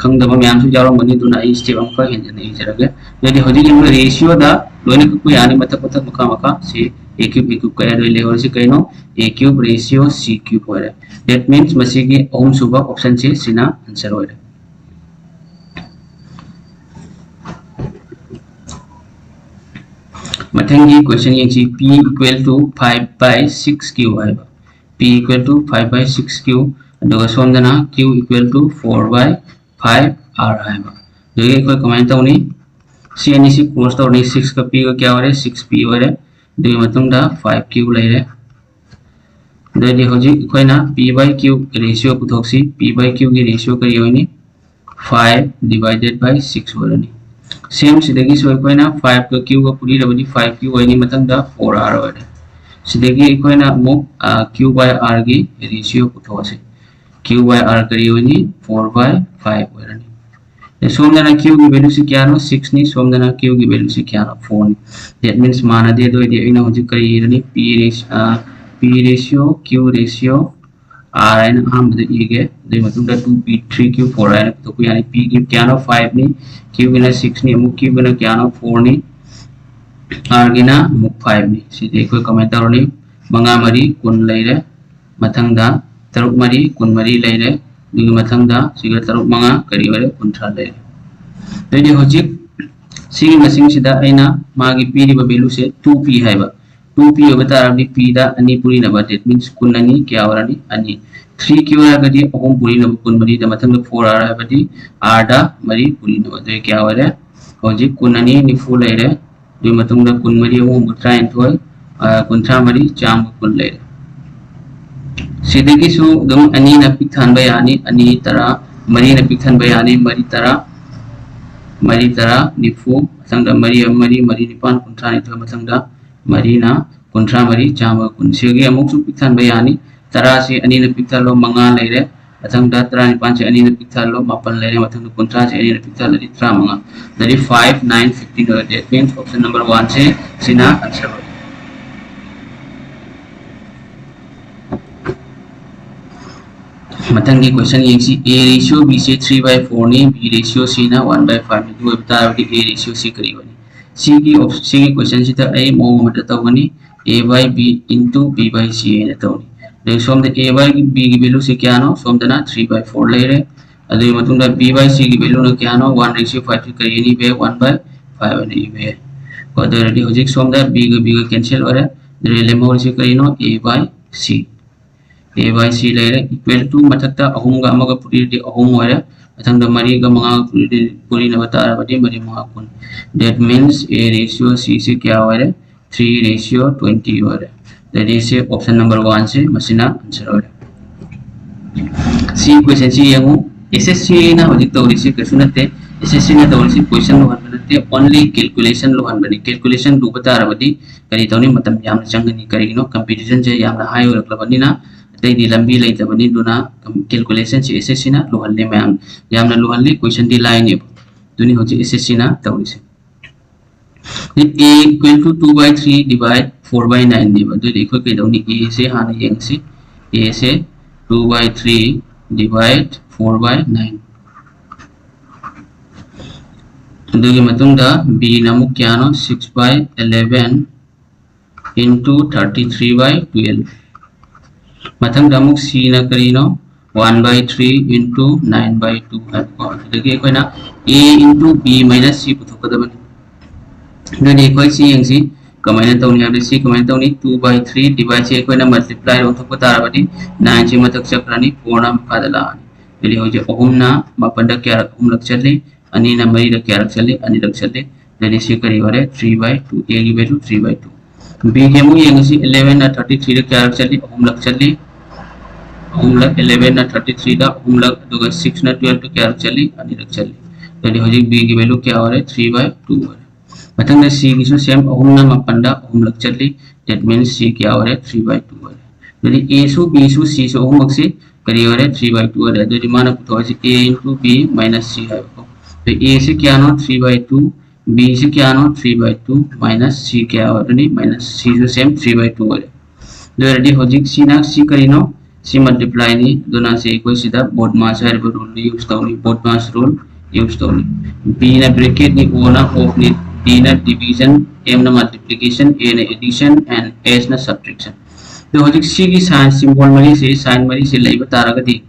ꯈꯪꯗꯕ ꯃꯌꯥꯝꯁꯨ ꯌꯥꯎꯔꯝꯒꯅꯤ, ꯑꯗꯨꯅ ꯑꯩ step ꯑꯃꯈꯛ ꯍꯦꯟꯖꯟꯅ ꯏꯖꯔꯒꯦ꯫ ꯑꯗꯨꯗꯤ ꯍꯧꯖꯤꯛ ꯌꯦꯡꯕ ratio ꯗ ꯂꯣꯏꯅ ꯀꯛꯄ ꯌꯥꯅꯤ, ꯃꯊꯛ ꯃꯊꯛ ꯃꯈꯥ ꯃꯈꯥ꯫ ꯁꯤ A cube, A cube ꯀꯛꯑꯦ, ꯑꯗꯨ ꯂꯩꯍꯧꯔꯤꯁꯤ ꯀꯩꯅꯣ? A cube ratio C cube ꯑꯣꯏꯔꯦ꯫ That means ꯃꯁꯤꯒꯤ ꯑꯍꯨꯝꯁꯨꯕ option ꯁꯤ ꯁꯤꯅ answer ꯑꯣꯏꯔꯦ꯫ ꯃꯊꯪꯒꯤ question ꯌꯦꯡꯁꯤ, P equal to five by six Q ꯍꯥꯏꯕ꯫ P equal to five by six Q, ꯑꯗꯨꯒ ꯁꯣꯝꯗꯅ Q equal to four by five R ꯍꯥꯏꯕ꯫ ꯑꯗꯨꯗꯒꯤ ꯑꯩꯈꯣꯏ ꯀꯃꯥꯏꯅ ꯇꯧꯅꯤ? ꯁꯤ ꯑꯅꯤꯁꯤ cross ꯇꯧꯔꯅꯤ, six ꯀ P ꯒ ꯀꯌꯥ ꯑꯣꯏꯔꯦ? Six P ꯑꯣꯏꯔꯦ꯫ ꯑꯗꯨꯒꯤ ꯃꯇꯨꯡꯗ five Q ꯂꯩꯔꯦ꯫ ꯑꯗꯨꯗꯤ ꯍꯧꯖꯤꯛ ꯑꯩꯈꯣꯏꯅ P by Q ratio ꯄꯨꯊꯣꯛꯁꯤ꯫ P by Q ꯒꯤ ratio ꯀꯔꯤ ꯑꯣꯏꯅꯤ? Five divided by six ꯑꯣꯏꯔꯅꯤ꯫ Same ꯁꯤꯗꯒꯤꯁꯨ ꯑꯩꯈꯣꯏꯅ five ꯀ Q ꯒ ꯄꯨꯔꯤꯔꯕꯗꯤ five Q ꯑꯣꯏꯅꯤ, ꯃꯊꯪꯗ four R ꯑꯣꯏꯔꯦ꯫ ꯁꯤꯗꯒꯤ ꯑꯩꯈꯣꯏꯅ ꯑꯃꯨꯛ Q by R ꯒꯤ ratio ꯄꯨꯊꯣꯛꯑꯁꯤ꯫ Q by R ꯀꯔꯤ ꯑꯣꯏꯅꯤ? Four by five ꯑꯣꯏꯔꯅꯤ꯫ ꯑꯗꯩ ꯁꯣꯝꯗꯅ Q ꯒꯤ value ꯁꯤ ꯀꯌꯥꯅꯣ? Six ꯅꯤ꯫ ꯁꯣꯝꯗꯅ Q ꯒꯤ value ꯁꯤ ꯀꯌꯥꯅꯣ? Four ꯅꯤ꯫ That means ꯃꯥꯟꯅꯗꯦ꯫ ꯑꯗꯨ ꯑꯣꯏꯔꯗꯤ ꯑꯩꯅ ꯍꯧꯖꯤꯛ ꯀꯔꯤ ꯏꯔꯅꯤ? P ratio, P ratio, Q ratio, R ꯍꯥꯏꯅ ꯑꯍꯥꯟꯕꯗ ꯏꯒꯦ꯫ ꯑꯗꯨꯒꯤ ꯃꯇꯨꯡꯗ two P, three Q, four ꯍꯥꯏꯅ ꯄꯨꯊꯣꯛꯄ ꯌꯥꯅꯤ꯫ P ꯒꯤ ꯀꯌꯥꯅꯣ? Five ꯅꯤ꯫ Q ꯒꯤꯅ six ꯅꯤ꯫ ꯑꯃꯨꯛ Q ꯒꯤꯅ ꯀꯌꯥꯅꯣ? Four ꯅꯤ꯫ R ꯒꯤꯅ ꯑꯃꯨꯛ five ꯅꯤ꯫ ꯁꯤꯗꯤ ꯑꯩꯈꯣꯏ common ꯇꯧꯔꯅꯤ꯫ ꯃꯉꯥ ꯃꯔꯤ ꯀꯨꯟ ꯂꯩꯔꯦ꯫ ꯃꯊꯪꯗ ꯇꯔꯨꯛ ꯃꯔꯤ ꯀꯨꯟꯃꯔꯤ ꯂꯩꯔꯦ꯫ ꯑꯗꯨꯒꯤ ꯃꯊꯪꯗ ꯁꯤꯒ ꯇꯔꯨꯛ ꯃꯉꯥ ꯀꯔꯤ ꯑꯣꯏꯔꯦ? ꯀꯨꯟꯊ꯭ꯔꯥ ꯂꯩꯔꯦ꯫ ꯑꯗꯩꯗꯤ ꯍꯧꯖꯤꯛ ꯁꯤꯒꯤ ꯃꯁꯤꯡꯁꯤꯗ ꯑꯩꯅ ꯃꯥꯒꯤ ꯄꯤꯔꯤꯕ value ꯁꯦ two P ꯍꯥꯏꯕ꯫ Two P ꯑꯣꯏꯕ ꯇꯥꯔꯕꯗꯤ P ꯗ ꯑꯅꯤ ꯄꯨꯔꯤꯅꯕ, that means ꯀꯨꯟ ꯑꯅꯤ ꯀꯌꯥ ꯑꯣꯏꯔꯅꯤ? ꯑꯅꯤ꯫ Three Q ꯍꯥꯏꯔꯒꯗꯤ ꯑꯍꯨꯝ ꯄꯨꯔꯤꯅꯕ ꯀꯨꯟꯃꯔꯤꯗ, ꯃꯊꯪꯗ four R ꯍꯥꯏꯕꯗꯤ R ꯗ ꯃꯔꯤ ꯄꯨꯔꯤꯅꯕ꯫ ꯑꯗꯨꯗꯤ ꯀꯌꯥ ꯑꯣꯏꯔꯦ? ꯍꯧꯖꯤꯛ ꯀꯨꯟ ꯑꯅꯤ ꯅꯤꯐꯨ ꯂꯩꯔꯦ꯫ ꯑꯗꯨꯒꯤ ꯃꯇꯨꯡꯗ ꯀꯨꯟꯃꯔꯤ ꯑꯍꯨꯝ ꯇꯔꯥꯅꯤꯊꯣꯏ, ꯑ, ꯀꯨꯟꯊ꯭ꯔꯥ ꯃꯔꯤ, ꯆꯥꯝꯃ ꯀꯨꯟ ꯂꯩꯔꯦ꯫ ꯁꯤꯗꯒꯤꯁꯨ ꯑꯗꯨꯝ ꯑꯅꯤꯅ ꯄꯤꯛ ꯊꯟꯕ ꯌꯥꯅꯤ, ꯑꯅꯤ ꯇꯔꯥ, ꯃꯔꯤꯅ ꯄꯤꯛ ꯊꯟꯕ ꯌꯥꯅꯤ, ꯃꯔꯤ ꯇꯔꯥ, ꯃꯔꯤ ꯇꯔꯥ, ꯅꯤꯐꯨ, ꯃꯊꯪꯗ ꯃꯔꯤ ꯑꯃ ꯃꯔꯤ, ꯃꯔꯤ ꯅꯤꯄꯥꯟ, ꯀꯨꯟꯊ꯭ꯔꯥ ꯅꯤꯊꯣꯏ, ꯃꯊꯪꯗ ꯃꯔꯤꯅ ꯀꯨꯟꯊ꯭ꯔꯥ ꯃꯔꯤ, ꯆꯥꯝꯃꯒ ꯀꯨꯟ꯫ ꯁꯤꯒꯤ ꯑꯃꯨꯛꯁꯨ ꯄꯤꯛ ꯊꯟꯕ ꯌꯥꯅꯤ꯫ ꯇꯔꯥꯁꯤ ꯑꯅꯤꯅ ꯄꯤꯛ ꯊꯜꯂꯣ, ꯃꯉꯥ ꯂꯩꯔꯦ꯫ ꯃꯊꯪꯗ ꯇꯔꯥꯅꯤꯄꯥꯟꯁꯤ ꯑꯅꯤꯅ ꯄꯤꯛ ꯊꯜꯂꯣ, ꯃꯥꯄꯟ ꯂꯩꯔꯦ꯫ ꯃꯊꯪꯗ ꯀꯨꯟꯊ꯭ꯔꯥꯁꯤ ꯑꯅꯤꯅ ꯄꯤꯛ ꯊꯜꯂꯗꯤ ꯇꯔꯥꯃꯉꯥ꯫ ꯑꯗꯨꯗꯤ five, nine, fifteen ꯑꯣꯏꯔꯦ꯫ That means option number one ꯁꯦ ꯁꯤꯅ answer ꯑꯣꯏꯔꯦ꯫ ꯃꯊꯪꯒꯤ question ꯌꯦꯡꯁꯤ꯫ A ratio B say three by four ꯅꯤ, B ratio C ꯅ one by five ꯅꯤ꯫ ꯑꯗꯨ ꯑꯣꯏꯕ ꯇꯥꯔꯕꯗꯤ A ratio C ꯀꯔꯤ ꯑꯣꯏꯅꯤ? ꯁꯤꯒꯤ op-, ꯁꯤꯒꯤ question ꯁꯤꯗ ꯑꯩ ꯃꯑꯣꯡ ꯑꯃꯗ ꯇꯧꯒꯅꯤ꯫ A by B into B by C ꯍꯥꯏꯅ ꯇꯧꯅꯤ꯫ ꯑꯗꯩ ꯁꯣꯝꯗ A by B ꯒꯤ value ꯁꯤ ꯀꯌꯥꯅꯣ? ꯁꯣꯝꯗꯅ three by four ꯂꯩꯔꯦ꯫ ꯑꯗꯨꯒꯤ ꯃꯇꯨꯡꯗ B by C ꯒꯤ value ꯅ ꯀꯌꯥꯅꯣ? One ratio five ꯁꯤ ꯀꯔꯤ ꯑꯣꯏꯅꯤ? One by five ꯑꯣꯏꯅ ꯏꯕ ꯌꯥꯏ꯫ ꯀꯣ, ꯑꯗꯨ ꯑꯣꯏꯔꯗꯤ ꯍꯧꯖꯤꯛ ꯁꯣꯝꯗ B ꯒ B ꯒ cancel ꯑꯣꯏꯔꯦ꯫ ꯑꯗꯨꯗꯤ ꯂꯦꯝꯍꯧꯔꯤꯁꯤ ꯀꯔꯤꯅꯣ? A by C꯫ A by C ꯂꯩꯔꯦ, equal to ꯃꯊꯛꯇ ꯑꯍꯨꯝꯒ ꯑꯃꯒ ꯄꯨꯔꯤꯔꯗꯤ ꯑꯍꯨꯝ ꯑꯣꯏꯔꯦ, ꯃꯊꯪꯗ ꯃꯔꯤꯒ ꯃꯉꯥꯒ ꯄꯨꯔꯤꯔꯗꯤ, ꯄꯨꯔꯤꯅꯕ ꯇꯥꯔꯕꯗꯤ ꯃꯔꯤ ꯃꯉꯥ ꯀꯨꯟ꯫ That means A ratio C ꯁꯤ ꯀꯌꯥ ꯑꯣꯏꯔꯦ? Three ratio twenty ꯑꯣꯏꯔꯦ꯫ ꯑꯗꯩꯗꯤ ꯁꯤ option number one ꯁꯦ ꯃꯁꯤꯅ answer ꯑꯣꯏꯔꯦ꯫ ꯁꯤ question ꯁꯤ ꯌꯦꯡꯉꯨ, S S C ꯅ ꯍꯧꯖꯤꯛ ꯇꯧꯔꯤꯁꯤ ꯀꯩꯁꯨ ꯅꯠꯇꯦ꯫ S S C ꯅ ꯇꯧꯔꯤꯁꯤ question ꯂꯨꯍꯟꯕ ꯅꯠꯇꯦ, only calculation ꯂꯨꯍꯟꯕꯅꯤ꯫ Calculation ꯂꯨꯕ ꯇꯥꯔꯕꯗꯤ ꯀꯔꯤ ꯇꯧꯅꯤ? ꯃꯇꯝ ꯌꯥꯝꯅ ꯆꯪꯒꯅꯤ꯫ ꯀꯔꯤꯒꯤꯅꯣ? Competition ꯁꯦ ꯌꯥꯝꯅ high ꯑꯣꯏꯔꯛꯂꯕꯅꯤꯅ, ꯑꯇꯩꯗꯤ ꯂꯝꯕꯤ ꯂꯩꯇꯕꯅꯤ꯫ ꯑꯗꯨꯅ calculation ꯁꯤ S S C ꯅ ꯂꯨꯍꯜꯂꯤ ꯃꯌꯥꯝ, ꯌꯥꯝꯅ ꯂꯨꯍꯜꯂꯤ꯫ Question ꯗꯤ ꯂꯥꯏꯅꯦꯕ꯫ ꯑꯗꯨꯅꯤ ꯍꯧꯖꯤꯛ S S C ꯅ ꯇꯧꯔꯤꯁꯦ꯫ A equal to two by three divide four by nine ꯅꯦꯕ꯫ ꯑꯗꯨꯗꯤ ꯑꯩꯈꯣꯏ ꯀꯩꯗꯧꯅꯤ? A ꯁꯦ ꯍꯥꯟꯅ ꯌꯦꯡꯁꯤ꯫ A say two by three divide four by nine꯫ ꯑꯗꯨꯒꯤ ꯃꯇꯨꯡꯗ B ꯅ ꯑꯃꯨꯛ ꯀꯌꯥꯅꯣ? Six by eleven into thirty three by twelve꯫ ꯃꯊꯪꯗ ꯑꯃꯨꯛ C ꯅ ꯀꯔꯤꯅꯣ? One by three into nine by two ꯍꯥꯏꯕꯀꯣ꯫ ꯑꯗꯨꯗꯒꯤ ꯑꯩꯈꯣꯏꯅ A into B minus C ꯄꯨꯊꯣꯛꯀꯗꯕꯅꯤ꯫ ꯑꯗꯨꯗꯤ ꯑꯩꯈꯣꯏ ꯁꯤ ꯌꯦꯡꯁꯤ, ꯀꯃꯥꯏꯅ ꯇꯧꯅꯤ ꯍꯥꯏꯕꯗꯤ, ꯁꯤ ꯀꯃꯥꯏꯅ ꯇꯧꯅꯤ? Two by three divide ꯁꯤ ꯑꯩꯈꯣꯏꯅ multiply ꯑꯣꯟꯊꯣꯛꯄ ꯇꯥꯔꯕꯗꯤ, nine ꯁꯤ ꯃꯊꯛ ꯆꯠꯈ꯭ꯔꯅꯤ, four ꯅ ꯃꯈꯥꯗ ꯂꯥꯛꯑꯅꯤ꯫ ꯑꯗꯨꯗꯤ ꯍꯧꯖꯤꯛ ꯑꯍꯨꯝꯅ ꯃꯥꯄꯟꯗ ꯀꯌꯥꯔꯛ? ꯑꯍꯨꯝꯂꯛ ꯆꯠꯂꯤ꯫ ꯑꯅꯤꯅ ꯃꯔꯤꯗ ꯀꯌꯥꯔꯛ ꯆꯠꯂꯤ? ꯑꯅꯤꯔꯛ ꯆꯠꯂꯤ꯫ ꯑꯗꯨꯗꯤ ꯁꯤ ꯀꯔꯤ ꯑꯣꯏꯔꯦ? Three by two꯫ A ꯒꯤ value three by two꯫ B ꯒꯤ ꯑꯃꯨꯛ ꯌꯦꯡꯉꯁꯤ, eleven ꯅ thirty three ꯗ ꯀꯌꯥꯔꯛ ꯆꯠꯂꯤ? ꯑꯍꯨꯝꯂꯛ ꯆꯠꯂꯤ꯫ ꯑꯍꯨꯝꯂꯛ, eleven ꯅ thirty three ꯗ ꯑꯍꯨꯝꯂꯛ, ꯑꯗꯨꯒ six ꯅ twelve ꯇ ꯀꯌꯥꯔꯛ ꯆꯠꯂꯤ? ꯑꯅꯤꯔꯛ ꯆꯠꯂꯤ꯫ ꯑꯗꯨꯗꯤ ꯍꯧꯖꯤꯛ B ꯒꯤ value ꯀꯌꯥ ꯑꯣꯏꯔꯦ? Three by two ꯑꯣꯏꯔꯦ꯫ ꯃꯊꯪꯗ C ꯒꯤꯁꯨ same, ꯑꯍꯨꯝꯅ ꯃꯥꯄꯟꯗ ꯑꯍꯨꯝꯂꯛ ꯆꯠꯂꯤ꯫ That means C ꯀꯌꯥ ꯑꯣꯏꯔꯦ? Three by two ꯑꯣꯏꯔꯦ꯫ ꯑꯗꯨꯗꯤ A ꯁꯨ, B ꯁꯨ, C ꯁꯨ ꯑꯍꯨꯝꯃꯛꯁꯤ ꯀꯔꯤ ꯑꯣꯏꯔꯦ? Three by two ꯑꯣꯏꯔꯦ꯫ ꯑꯗꯨꯗꯤ ꯃꯥꯅ ꯄꯨꯊꯣꯛꯏꯁꯤ A into B minus C ꯍꯥꯏꯕꯀꯣ꯫ ꯑꯗꯨ A ꯁꯤ ꯀꯌꯥꯅꯣ? Three by two꯫ B ꯁꯤ ꯀꯌꯥꯅꯣ? Three by two minus C ꯀꯌꯥ ꯑꯣꯏꯔꯅꯤ? Minus C ꯁꯨ same three by two ꯑꯣꯏꯔꯦ꯫ ꯑꯗꯨ ꯑꯣꯏꯔꯗꯤ ꯍꯧꯖꯤꯛ ꯁꯤꯅ ꯁꯤ ꯀꯔꯤꯅꯣ? ꯁꯤ multiply ꯅꯤ꯫ ꯑꯗꯨꯅ ꯁꯤ ꯑꯩꯈꯣꯏ ꯁꯤꯗ BODMAS ꯍꯥꯏꯔꯤꯕ rule ꯗꯨ use ꯇꯧꯅꯤ, BODMAS rule use ꯇꯧꯅꯤ꯫ B ꯅ bracket ꯅꯤ, O ꯅ op ꯅꯤ, D ꯅ division, M ꯅ multiplication, A ꯅ addition and H ꯅ subtraction꯫ ꯑꯗꯣ ꯍꯧꯖꯤꯛ ꯁꯤꯒꯤ sign symbol ꯃꯔꯤꯁꯤ, sign ꯃꯔꯤꯁꯤ ꯂꯩꯕ ꯇꯥꯔꯒꯗꯤ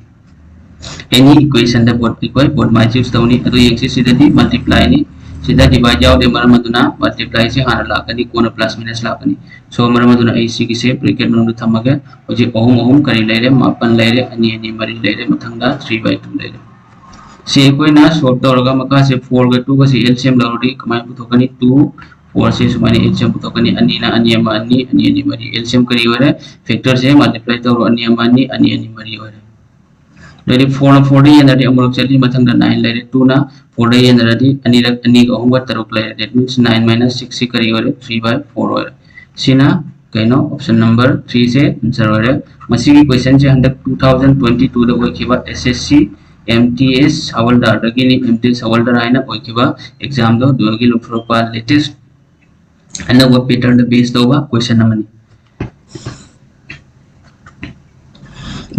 any equation ꯗ BOD, ꯑꯩꯈꯣꯏ BODMAS use ꯇꯧꯅꯤ꯫ ꯑꯗꯨ ꯌꯦꯡꯁꯤ, ꯁꯤꯗꯗꯤ multiply ꯅꯤ, ꯁꯤꯗ divide ꯌꯥꯎꯗꯦ, ꯃꯔꯝ ꯑꯗꯨꯅ multiply ꯁꯤ ꯍꯥꯟꯅ ꯂꯥꯛꯀꯅꯤ, ꯀꯣꯟꯅ plus minus ꯂꯥꯛꯀꯅꯤ꯫ So ꯃꯔꯝ ꯑꯗꯨꯅ ꯑꯩ ꯁꯤꯒꯤꯁꯦ bracket ꯃꯅꯨꯡꯗ ꯊꯝꯃꯒꯦ꯫ ꯍꯧꯖꯤꯛ ꯑꯍꯨꯝ ꯑꯍꯨꯝ ꯀꯔꯤ ꯂꯩꯔꯦ? ꯃꯥꯄꯟ ꯂꯩꯔꯦ, ꯑꯅꯤ ꯑꯅꯤ ꯃꯔꯤ ꯂꯩꯔꯦ, ꯃꯊꯪꯗ three by two ꯂꯩꯔꯦ꯫ ꯁꯤ ꯑꯩꯈꯣꯏꯅ solve ꯇꯧꯔꯒ ꯃꯈꯥꯁꯦ four ꯒ two ꯒꯁꯦ L C M ꯂꯧꯔꯗꯤ ꯀꯃꯥꯏꯅ ꯄꯨꯊꯣꯛꯀꯅꯤ? Two ꯐꯣꯔꯁꯦ ꯁꯨꯃꯥꯏꯅ ꯑꯦꯜꯁꯤꯌꯝ ꯄꯨꯊꯣꯛꯀꯅꯤ꯫ ꯑꯅꯤꯅ ꯑꯅꯤ ꯑꯃ ꯑꯅꯤ, ꯑꯅꯤ ꯑꯅꯤ ꯃꯔꯤ, ꯑꯦꯜꯁꯤꯌꯝ ꯀꯔꯤ ꯑꯣꯏꯔꯦ? ꯐꯦꯛꯇꯔꯁꯦ ꯃꯜꯇꯤꯄ꯭ꯂꯥꯏ ꯇꯧꯔꯣ, ꯑꯅꯤ ꯑꯃ ꯑꯅꯤ, ꯑꯅꯤ ꯑꯅꯤ ꯃꯔꯤ ꯑꯣꯏꯔꯦ꯫ ꯑꯗꯩꯗꯤ ꯐꯣꯔꯅ ꯐꯣꯔꯗ ꯌꯦꯟꯅꯔꯗꯤ ꯑꯃꯨꯔꯛ ꯆꯠꯂꯤ, ꯃꯊꯪꯗ ꯅꯥꯏꯟ ꯂꯩꯔꯦ꯫ ꯇꯨꯅ ꯐꯣꯔꯗ ꯌꯦꯟꯅꯔꯗꯤ ꯑꯅꯤꯔꯛ, ꯑꯅꯤꯒ ꯑꯍꯨꯝꯒ ꯇꯔꯨꯛ ꯂꯩꯔꯦ꯫ That means nine minus six ꯁꯤ ꯀꯔꯤ ꯑꯣꯏꯔꯦ? Three by four ꯑꯣꯏꯔꯦ꯫ ꯁꯤꯅ ꯀꯩꯅꯣ? Option number three ꯁꯦ answer ꯑꯣꯏꯔꯦ꯫ ꯃꯁꯤꯒꯤ questionꯁꯦ ꯍꯟꯗꯛ two thousand twenty twoꯗ ꯑꯣꯏꯈꯤꯕ S S C M T S ꯍꯋꯜꯗꯥꯔꯗꯒꯤꯅꯤ꯫ M T S ꯍꯋꯜꯗꯥꯔ ꯍꯥꯏꯅ ꯑꯣꯏꯈꯤꯕ examꯗꯣ ꯑꯗꯨꯗꯒꯤ ꯂꯧꯊꯣꯔꯛꯄ latest ꯑꯅꯧꯕ patternꯗ base ꯇꯧꯕ question ꯑꯃꯅꯤ꯫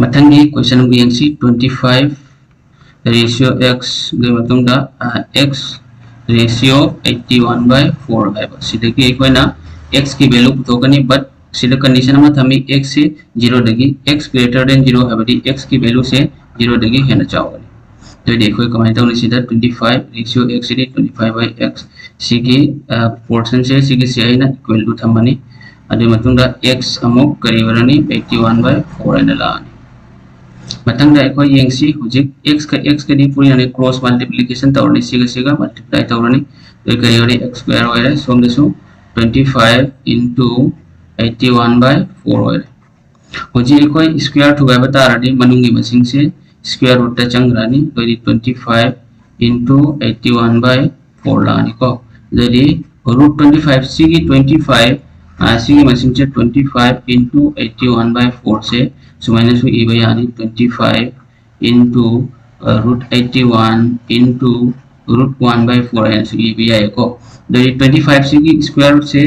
ꯃꯊꯪꯒꯤ question ꯑꯃ ꯌꯦꯡꯁꯤ꯫ Twenty five ratio x ꯒꯤ ꯃꯇꯨꯡꯗ x ratio eighty one by four ꯍꯥꯏꯕ ꯁꯤꯗꯒꯤ ꯑꯩꯈꯣꯏꯅ x ꯀꯤ value ꯄꯨꯊꯣꯛꯀꯅꯤ꯫ But ꯁꯤꯗ condition ꯑꯃ ꯊꯝꯃꯤ, x ꯁꯤ zeroꯗꯒꯤ, x greater than zero ꯍꯥꯏꯕꯗꯤ x ꯀꯤ valueꯁꯦ zeroꯗꯒꯤ ꯍꯦꯟꯅ ꯆꯥꯎꯒꯅꯤ꯫ ꯑꯗꯨꯑꯣꯏꯗꯤ ꯑꯩꯈꯣꯏ ꯀꯃꯥꯏꯅ ꯇꯧꯅꯤ? ꯁꯤꯗ twenty five ratio x CD twenty five by x ꯁꯤꯒꯤ portionꯁꯦ ꯁꯤꯒꯤꯁꯦ ꯑꯩꯅ equal to ꯊꯝꯃꯅꯤ꯫ ꯑꯗꯨꯒꯤ ꯃꯇꯨꯡꯗ x ꯑꯃꯨꯛ ꯀꯔꯤ ꯑꯣꯏꯔꯅꯤ? Eighty one by four ꯍꯥꯏꯅ ꯂꯥꯛꯑꯅꯤ꯫ ꯃꯊꯪꯗ ꯑꯩꯈꯣꯏ ꯌꯦꯡꯁꯤ, ꯍꯧꯖꯤꯛ x ꯀ x ꯀꯗꯤ ꯄꯨꯔꯤꯅꯅꯤ, cross multiplication ꯇꯧꯔꯅꯤ, ꯁꯤꯒ ꯁꯤꯒ multiply ꯇꯧꯔꯅꯤ꯫ ꯑꯗꯨ ꯀꯔꯤ ꯑꯣꯏꯔꯦ? X square ꯑꯣꯏꯔꯦ꯫ ꯁꯣꯝꯗꯁꯨ twenty five into eighty one by four ꯑꯣꯏꯔꯦ꯫ ꯍꯧꯖꯤꯛ ꯑꯩꯈꯣꯏ square ꯊꯨꯒꯥꯏꯕ ꯇꯥꯔꯗꯤ ꯃꯅꯨꯡꯒꯤ ꯃꯁꯤꯡꯁꯦ square rootꯇ ꯆꯪꯈ꯭ꯔꯅꯤ꯫ ꯑꯗꯨꯗꯤ twenty five into eighty one by four ꯂꯥꯛꯑꯅꯤꯀꯣ꯫ ꯑꯗꯨꯗꯤ root twenty five ꯁꯤꯒꯤ twenty five ꯁꯤꯒꯤ ꯃꯁꯤꯡꯁꯦ twenty five into eighty one by fourꯁꯦ ꯁꯨꯃꯥꯏꯅꯁꯨ ꯏꯕ ꯌꯥꯅꯤ꯫ Twenty five into root eighty one into root one by four ꯍꯥꯏꯅꯁꯨ ꯏꯕ ꯌꯥꯏꯀꯣ꯫ ꯑꯗꯨꯗꯤ twenty five ꯁꯤꯒꯤ square rootꯁꯦ,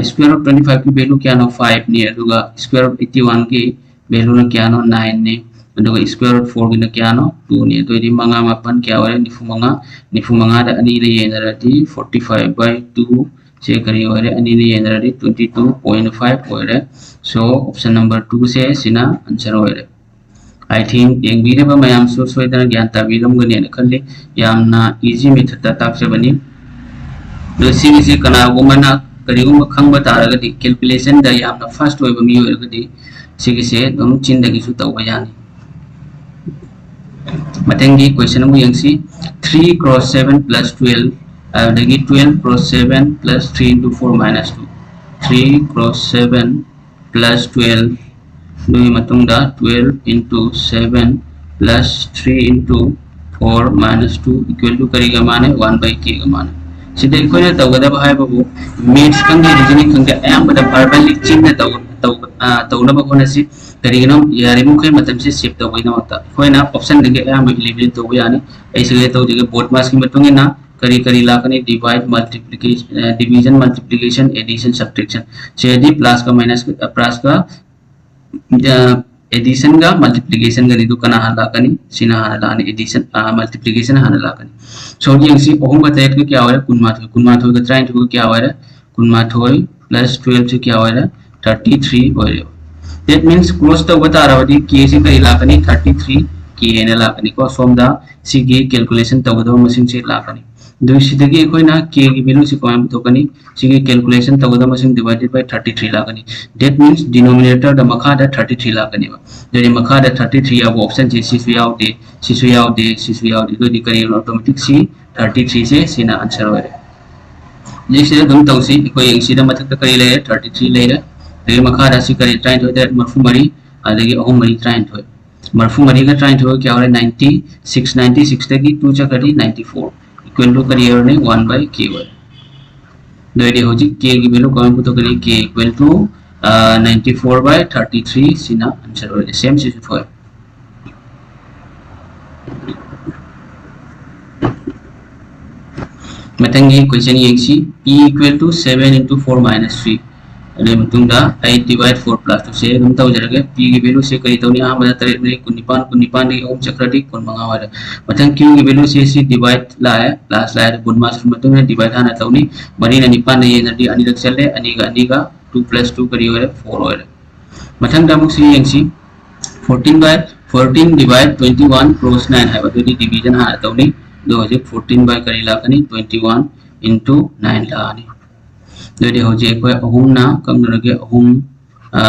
square root twenty five ꯀꯤ value ꯀꯌꯥꯅꯣ? Fiveꯅꯤ꯫ ꯑꯗꯨꯒ square root eighty one ꯒꯤ valueꯅ ꯀꯌꯥꯅꯣ? Nineꯅꯤ꯫ ꯑꯗꯨꯒ square root fourꯒꯤꯅ ꯀꯌꯥꯅꯣ? Twoꯅꯤ꯫ ꯑꯗꯨꯑꯣꯏꯗꯤ ꯃꯉꯥ ꯃꯥꯄꯟ ꯀꯌꯥ ꯑꯣꯏꯔꯦ? ꯅꯤꯐꯨ ꯃꯉꯥ꯫ ꯅꯤꯐꯨ ꯃꯉꯥꯗ ꯑꯅꯤꯅ ꯌꯦꯟꯅꯔꯗꯤ forty five by two ꯁꯦ ꯀꯔꯤ ꯑꯣꯏꯔꯦ? ꯑꯅꯤꯅ ꯌꯦꯟꯅꯔꯗꯤ twenty two point five ꯑꯣꯏꯔꯦ꯫ So option number twoꯁꯦ ꯁꯤꯅ answer ꯑꯣꯏꯔꯦ꯫ I think ꯌꯦꯡꯕꯤꯔꯤꯕ ꯃꯌꯥꯝꯁꯨ ꯁꯣꯏꯗꯅ ꯒ꯭ꯌꯥꯟ ꯇꯥꯕꯤꯔꯝꯒꯅꯤꯅ ꯈꯜꯂꯤ꯫ ꯌꯥꯝꯅ easy methodꯇ ꯇꯥꯛꯆꯕꯅꯤ꯫ ꯑꯗꯣ ꯁꯤꯒꯤꯁꯦ ꯀꯅꯥꯒꯨꯝꯕꯅ ꯀꯔꯤꯒꯨꯝꯕ ꯈꯪꯕ ꯇꯥꯔꯒꯗꯤ, calculationꯗ ꯌꯥꯝꯅ fast ꯑꯣꯏꯕ ꯃꯤ ꯑꯣꯏꯔꯒꯗꯤ ꯁꯤꯒꯤꯁꯦ ꯑꯗꯨꯝ ꯆꯤꯟꯗꯒꯤꯁꯨ ꯇꯧꯕ ꯌꯥꯅꯤ꯫ ꯃꯊꯪꯒꯤ question ꯑꯃꯨꯛ ꯌꯦꯡꯁꯤ꯫ Three cross seven plus twelve ꯑꯗꯨꯗꯒꯤ twelve cross seven plus three into four minus two, three cross seven plus twelve, ꯑꯗꯨꯒꯤ ꯃꯇꯨꯡꯗ twelve into seven plus three into four minus two equal to ꯀꯔꯤꯒ ꯃꯥꯟꯅꯩ? One by k ꯒ ꯃꯥꯟꯅꯩ꯫ ꯁꯤꯗ ꯑꯩꯈꯣꯏꯅ ꯇꯧꯒꯗꯕ ꯍꯥꯏꯕꯕꯨ maths ꯈꯪꯗꯦ, reasoning ꯈꯪꯗꯦ, ꯑꯌꯥꯝꯕꯗ verbally ꯆꯤꯟꯅ ꯇꯧ-, ꯇꯧ-, ꯑ, ꯇꯧꯅꯕ ꯍꯣꯠꯅꯁꯤ꯫ ꯀꯔꯤꯒꯤꯅꯣ? ꯌꯥꯔꯤꯕꯃꯈꯩ ꯃꯇꯝꯁꯦ save ꯇꯧꯕꯒꯤꯗꯃꯛꯇ꯫ ꯑꯩꯈꯣꯏꯅ option ꯗꯒꯤ ꯑꯌꯥꯝꯕ eliminate ꯇꯧꯕ ꯌꯥꯅꯤ꯫ ꯑꯩ ꯁꯤꯗ ꯇꯧꯖꯒꯦ, BODMAS ꯀꯤ ꯃꯇꯨꯡ ꯏꯟꯅ ꯀꯔꯤ ꯀꯔꯤ ꯂꯥꯛꯀꯅꯤ? Divide, multiplication, ꯑ, division, multiplication, addition, subtraction꯫ ꯁꯤꯗꯗꯤ plus ꯀ minus ꯀ, ꯑ, plus ꯀ ꯑ, addition ꯒ multiplication ꯒꯅꯤꯗꯨ ꯀꯅꯥ ꯍꯥꯟꯅ ꯂꯥꯛꯀꯅꯤ? ꯁꯤꯅ ꯍꯥꯟꯅ ꯂꯥꯛꯑꯅꯤ, addition, ꯑ, multiplication ꯍꯥꯟꯅ ꯂꯥꯛꯀꯅꯤ꯫ ꯁꯣꯝꯗ ꯌꯦꯡꯁꯤ, ꯑꯍꯨꯝꯒ ꯇꯔꯦꯠꯀ ꯀꯌꯥ ꯑꯣꯏꯔꯦ? ꯀꯨꯟꯃꯥꯊꯣꯏ꯫ ꯀꯨꯟꯃꯥꯊꯣꯏꯒ ꯇꯔꯥꯅꯤꯊꯣꯏꯒ ꯀꯌꯥ ꯑꯣꯏꯔꯦ? ꯀꯨꯟꯃꯥꯊꯣꯏ plus twelve ꯁꯤ ꯀꯌꯥ ꯑꯣꯏꯔꯦ? Thirty three ꯑꯣꯏꯔꯦ꯫ That means cross ꯇꯧꯕ ꯇꯥꯔꯕꯗꯤ k ꯁꯤ ꯀꯔꯤ ꯂꯥꯛꯀꯅꯤ? Thirty three k ꯍꯥꯏꯅ ꯂꯥꯛꯀꯅꯤꯀꯣ꯫ ꯁꯣꯝꯗ ꯁꯤꯒꯤ calculation ꯇꯧꯒꯗꯕ ꯃꯁꯤꯡꯁꯤ ꯂꯥꯛꯀꯅꯤ꯫ ꯑꯗꯨ ꯁꯤꯗꯒꯤ ꯑꯩꯈꯣꯏꯅ k ꯒꯤ value ꯁꯤ ꯀꯃꯥꯏꯅ ꯄꯨꯊꯣꯛꯀꯅꯤ? ꯁꯤꯒꯤ calculation ꯇꯧꯒꯗꯕ ꯃꯁꯤꯡ divided by thirty three ꯂꯥꯛꯀꯅꯤ꯫ That means denominator ꯗ ꯃꯈꯥꯗ thirty three ꯂꯥꯛꯀꯅꯦꯕ꯫ ꯑꯗꯨꯗꯤ ꯃꯈꯥꯗ thirty three ꯌꯥꯎꯕ option ꯁꯦ ꯁꯤꯁꯨ ꯌꯥꯎꯗꯦ, ꯁꯤꯁꯨ ꯌꯥꯎꯗꯦ, ꯁꯤꯁꯨ ꯌꯥꯎꯗꯦ꯫ ꯑꯗꯨꯗꯤ ꯀꯔꯤꯅꯣ? Automatic ꯁꯤ thirty three ꯁꯦ ꯁꯤꯅ answer ꯑꯣꯏꯔꯦ꯫ ꯍꯧꯖꯤꯛ ꯁꯤꯗ ꯑꯗꯨꯝ ꯇꯧꯁꯤ꯫ ꯑꯩꯈꯣꯏ ꯌꯦꯡꯁꯤꯗ ꯃꯊꯛꯇ ꯀꯔꯤ ꯂꯩꯔꯦ? Thirty three ꯂꯩꯔꯦ꯫ ꯑꯗꯒꯤ ꯃꯈꯥꯗ ꯁꯤ ꯀꯔꯤ? ꯇꯔꯥꯅꯤꯊꯣꯏ ꯇꯔꯦꯠ ꯃꯔꯤꯐꯨ ꯃꯔꯤ, ꯑꯗꯒꯤ ꯑꯍꯨꯝ ꯃꯔꯤ ꯇꯔꯥꯅꯤꯊꯣꯏ꯫ ꯃꯔꯤꯐꯨ ꯃꯔꯤꯒ ꯇꯔꯥꯅꯤꯊꯣꯏ ꯀꯌꯥ ꯑꯣꯏꯔꯦ? Ninety six꯫ Ninety six ꯇꯒꯤ two ꯆꯠꯈ꯭ꯔꯗꯤ ninety four equal to ꯀꯔꯤ ꯑꯣꯏꯔꯅꯤ? One by k ꯑꯣꯏꯔꯦ꯫ ꯑꯗꯨ ꯑꯣꯏꯔꯗꯤ ꯍꯧꯖꯤꯛ k ꯒꯤ value ꯀꯃꯥꯏꯅ ꯄꯨꯊꯣꯛꯀꯅꯤ? K equal to, ꯑ, ninety four by thirty three ꯁꯤꯅ answer ꯑꯣꯏꯔꯦ꯫ Same ꯁꯤꯁꯨ ꯊꯣꯛꯑꯦ꯫ ꯃꯊꯪꯒꯤ question ꯌꯦꯡꯁꯤ꯫ P equal to seven into four minus three꯫ ꯑꯗꯨꯒꯤ ꯃꯇꯨꯡꯗ ꯑꯩ divide four plus two ꯁꯦ ꯑꯗꯨꯝ ꯇꯧꯖꯔꯒꯦ꯫ P ꯒꯤ value ꯁꯦ ꯀꯔꯤ ꯇꯧꯅꯤ? ꯑꯍꯥꯟꯕꯗ ꯇꯔꯦꯠ ꯃꯔꯤ ꯀꯨꯟꯅꯤꯄꯥꯟ, ꯀꯨꯟꯅꯤꯄꯥꯟꯗꯒꯤ ꯑꯍꯨꯝ ꯆꯠꯈ꯭ꯔꯗꯤ ꯀꯨꯟꯃꯉꯥ ꯑꯣꯏꯔꯦ꯫ ꯃꯊꯪ Q ꯒꯤ value ꯁꯦ ꯁꯤ divide ꯂꯥꯛꯑꯦ, plus ꯂꯥꯛꯑꯦ, BODMAS ꯀꯤ ꯃꯇꯨꯡ ꯏꯟꯅ divide ꯍꯥꯟꯅ ꯇꯧꯅꯤ꯫ ꯃꯔꯤꯅ ꯅꯤꯄꯥꯟꯗ ꯌꯦꯡꯉꯗꯤ ꯑꯅꯤꯔꯛ ꯆꯠꯂꯦ, ꯑꯅꯤꯒ ꯑꯅꯤꯒ, two plus two ꯀꯔꯤ ꯑꯣꯏꯔꯦ? Four ꯑꯣꯏꯔꯦ꯫ ꯃꯊꯪꯗ ꯑꯃꯨꯛ ꯁꯤ ꯌꯦꯡꯁꯤ꯫ Fourteen by, fourteen divide twenty one cross nine ꯍꯥꯏꯕ ꯑꯗꯨꯗꯤ division ꯍꯥꯟꯅ ꯇꯧꯅꯤ꯫ ꯑꯗꯣ ꯍꯧꯖꯤꯛ fourteen by ꯀꯔꯤ ꯂꯥꯛꯀꯅꯤ? Twenty one into nine ꯂꯥꯛꯑꯅꯤ꯫ ꯑꯗꯨꯗꯤ ꯍꯧꯖꯤꯛ ꯑꯩꯈꯣꯏ ꯑꯍꯨꯝꯅ ꯀꯛꯅꯔꯒꯦ, ꯑꯍꯨꯝ, ꯑ,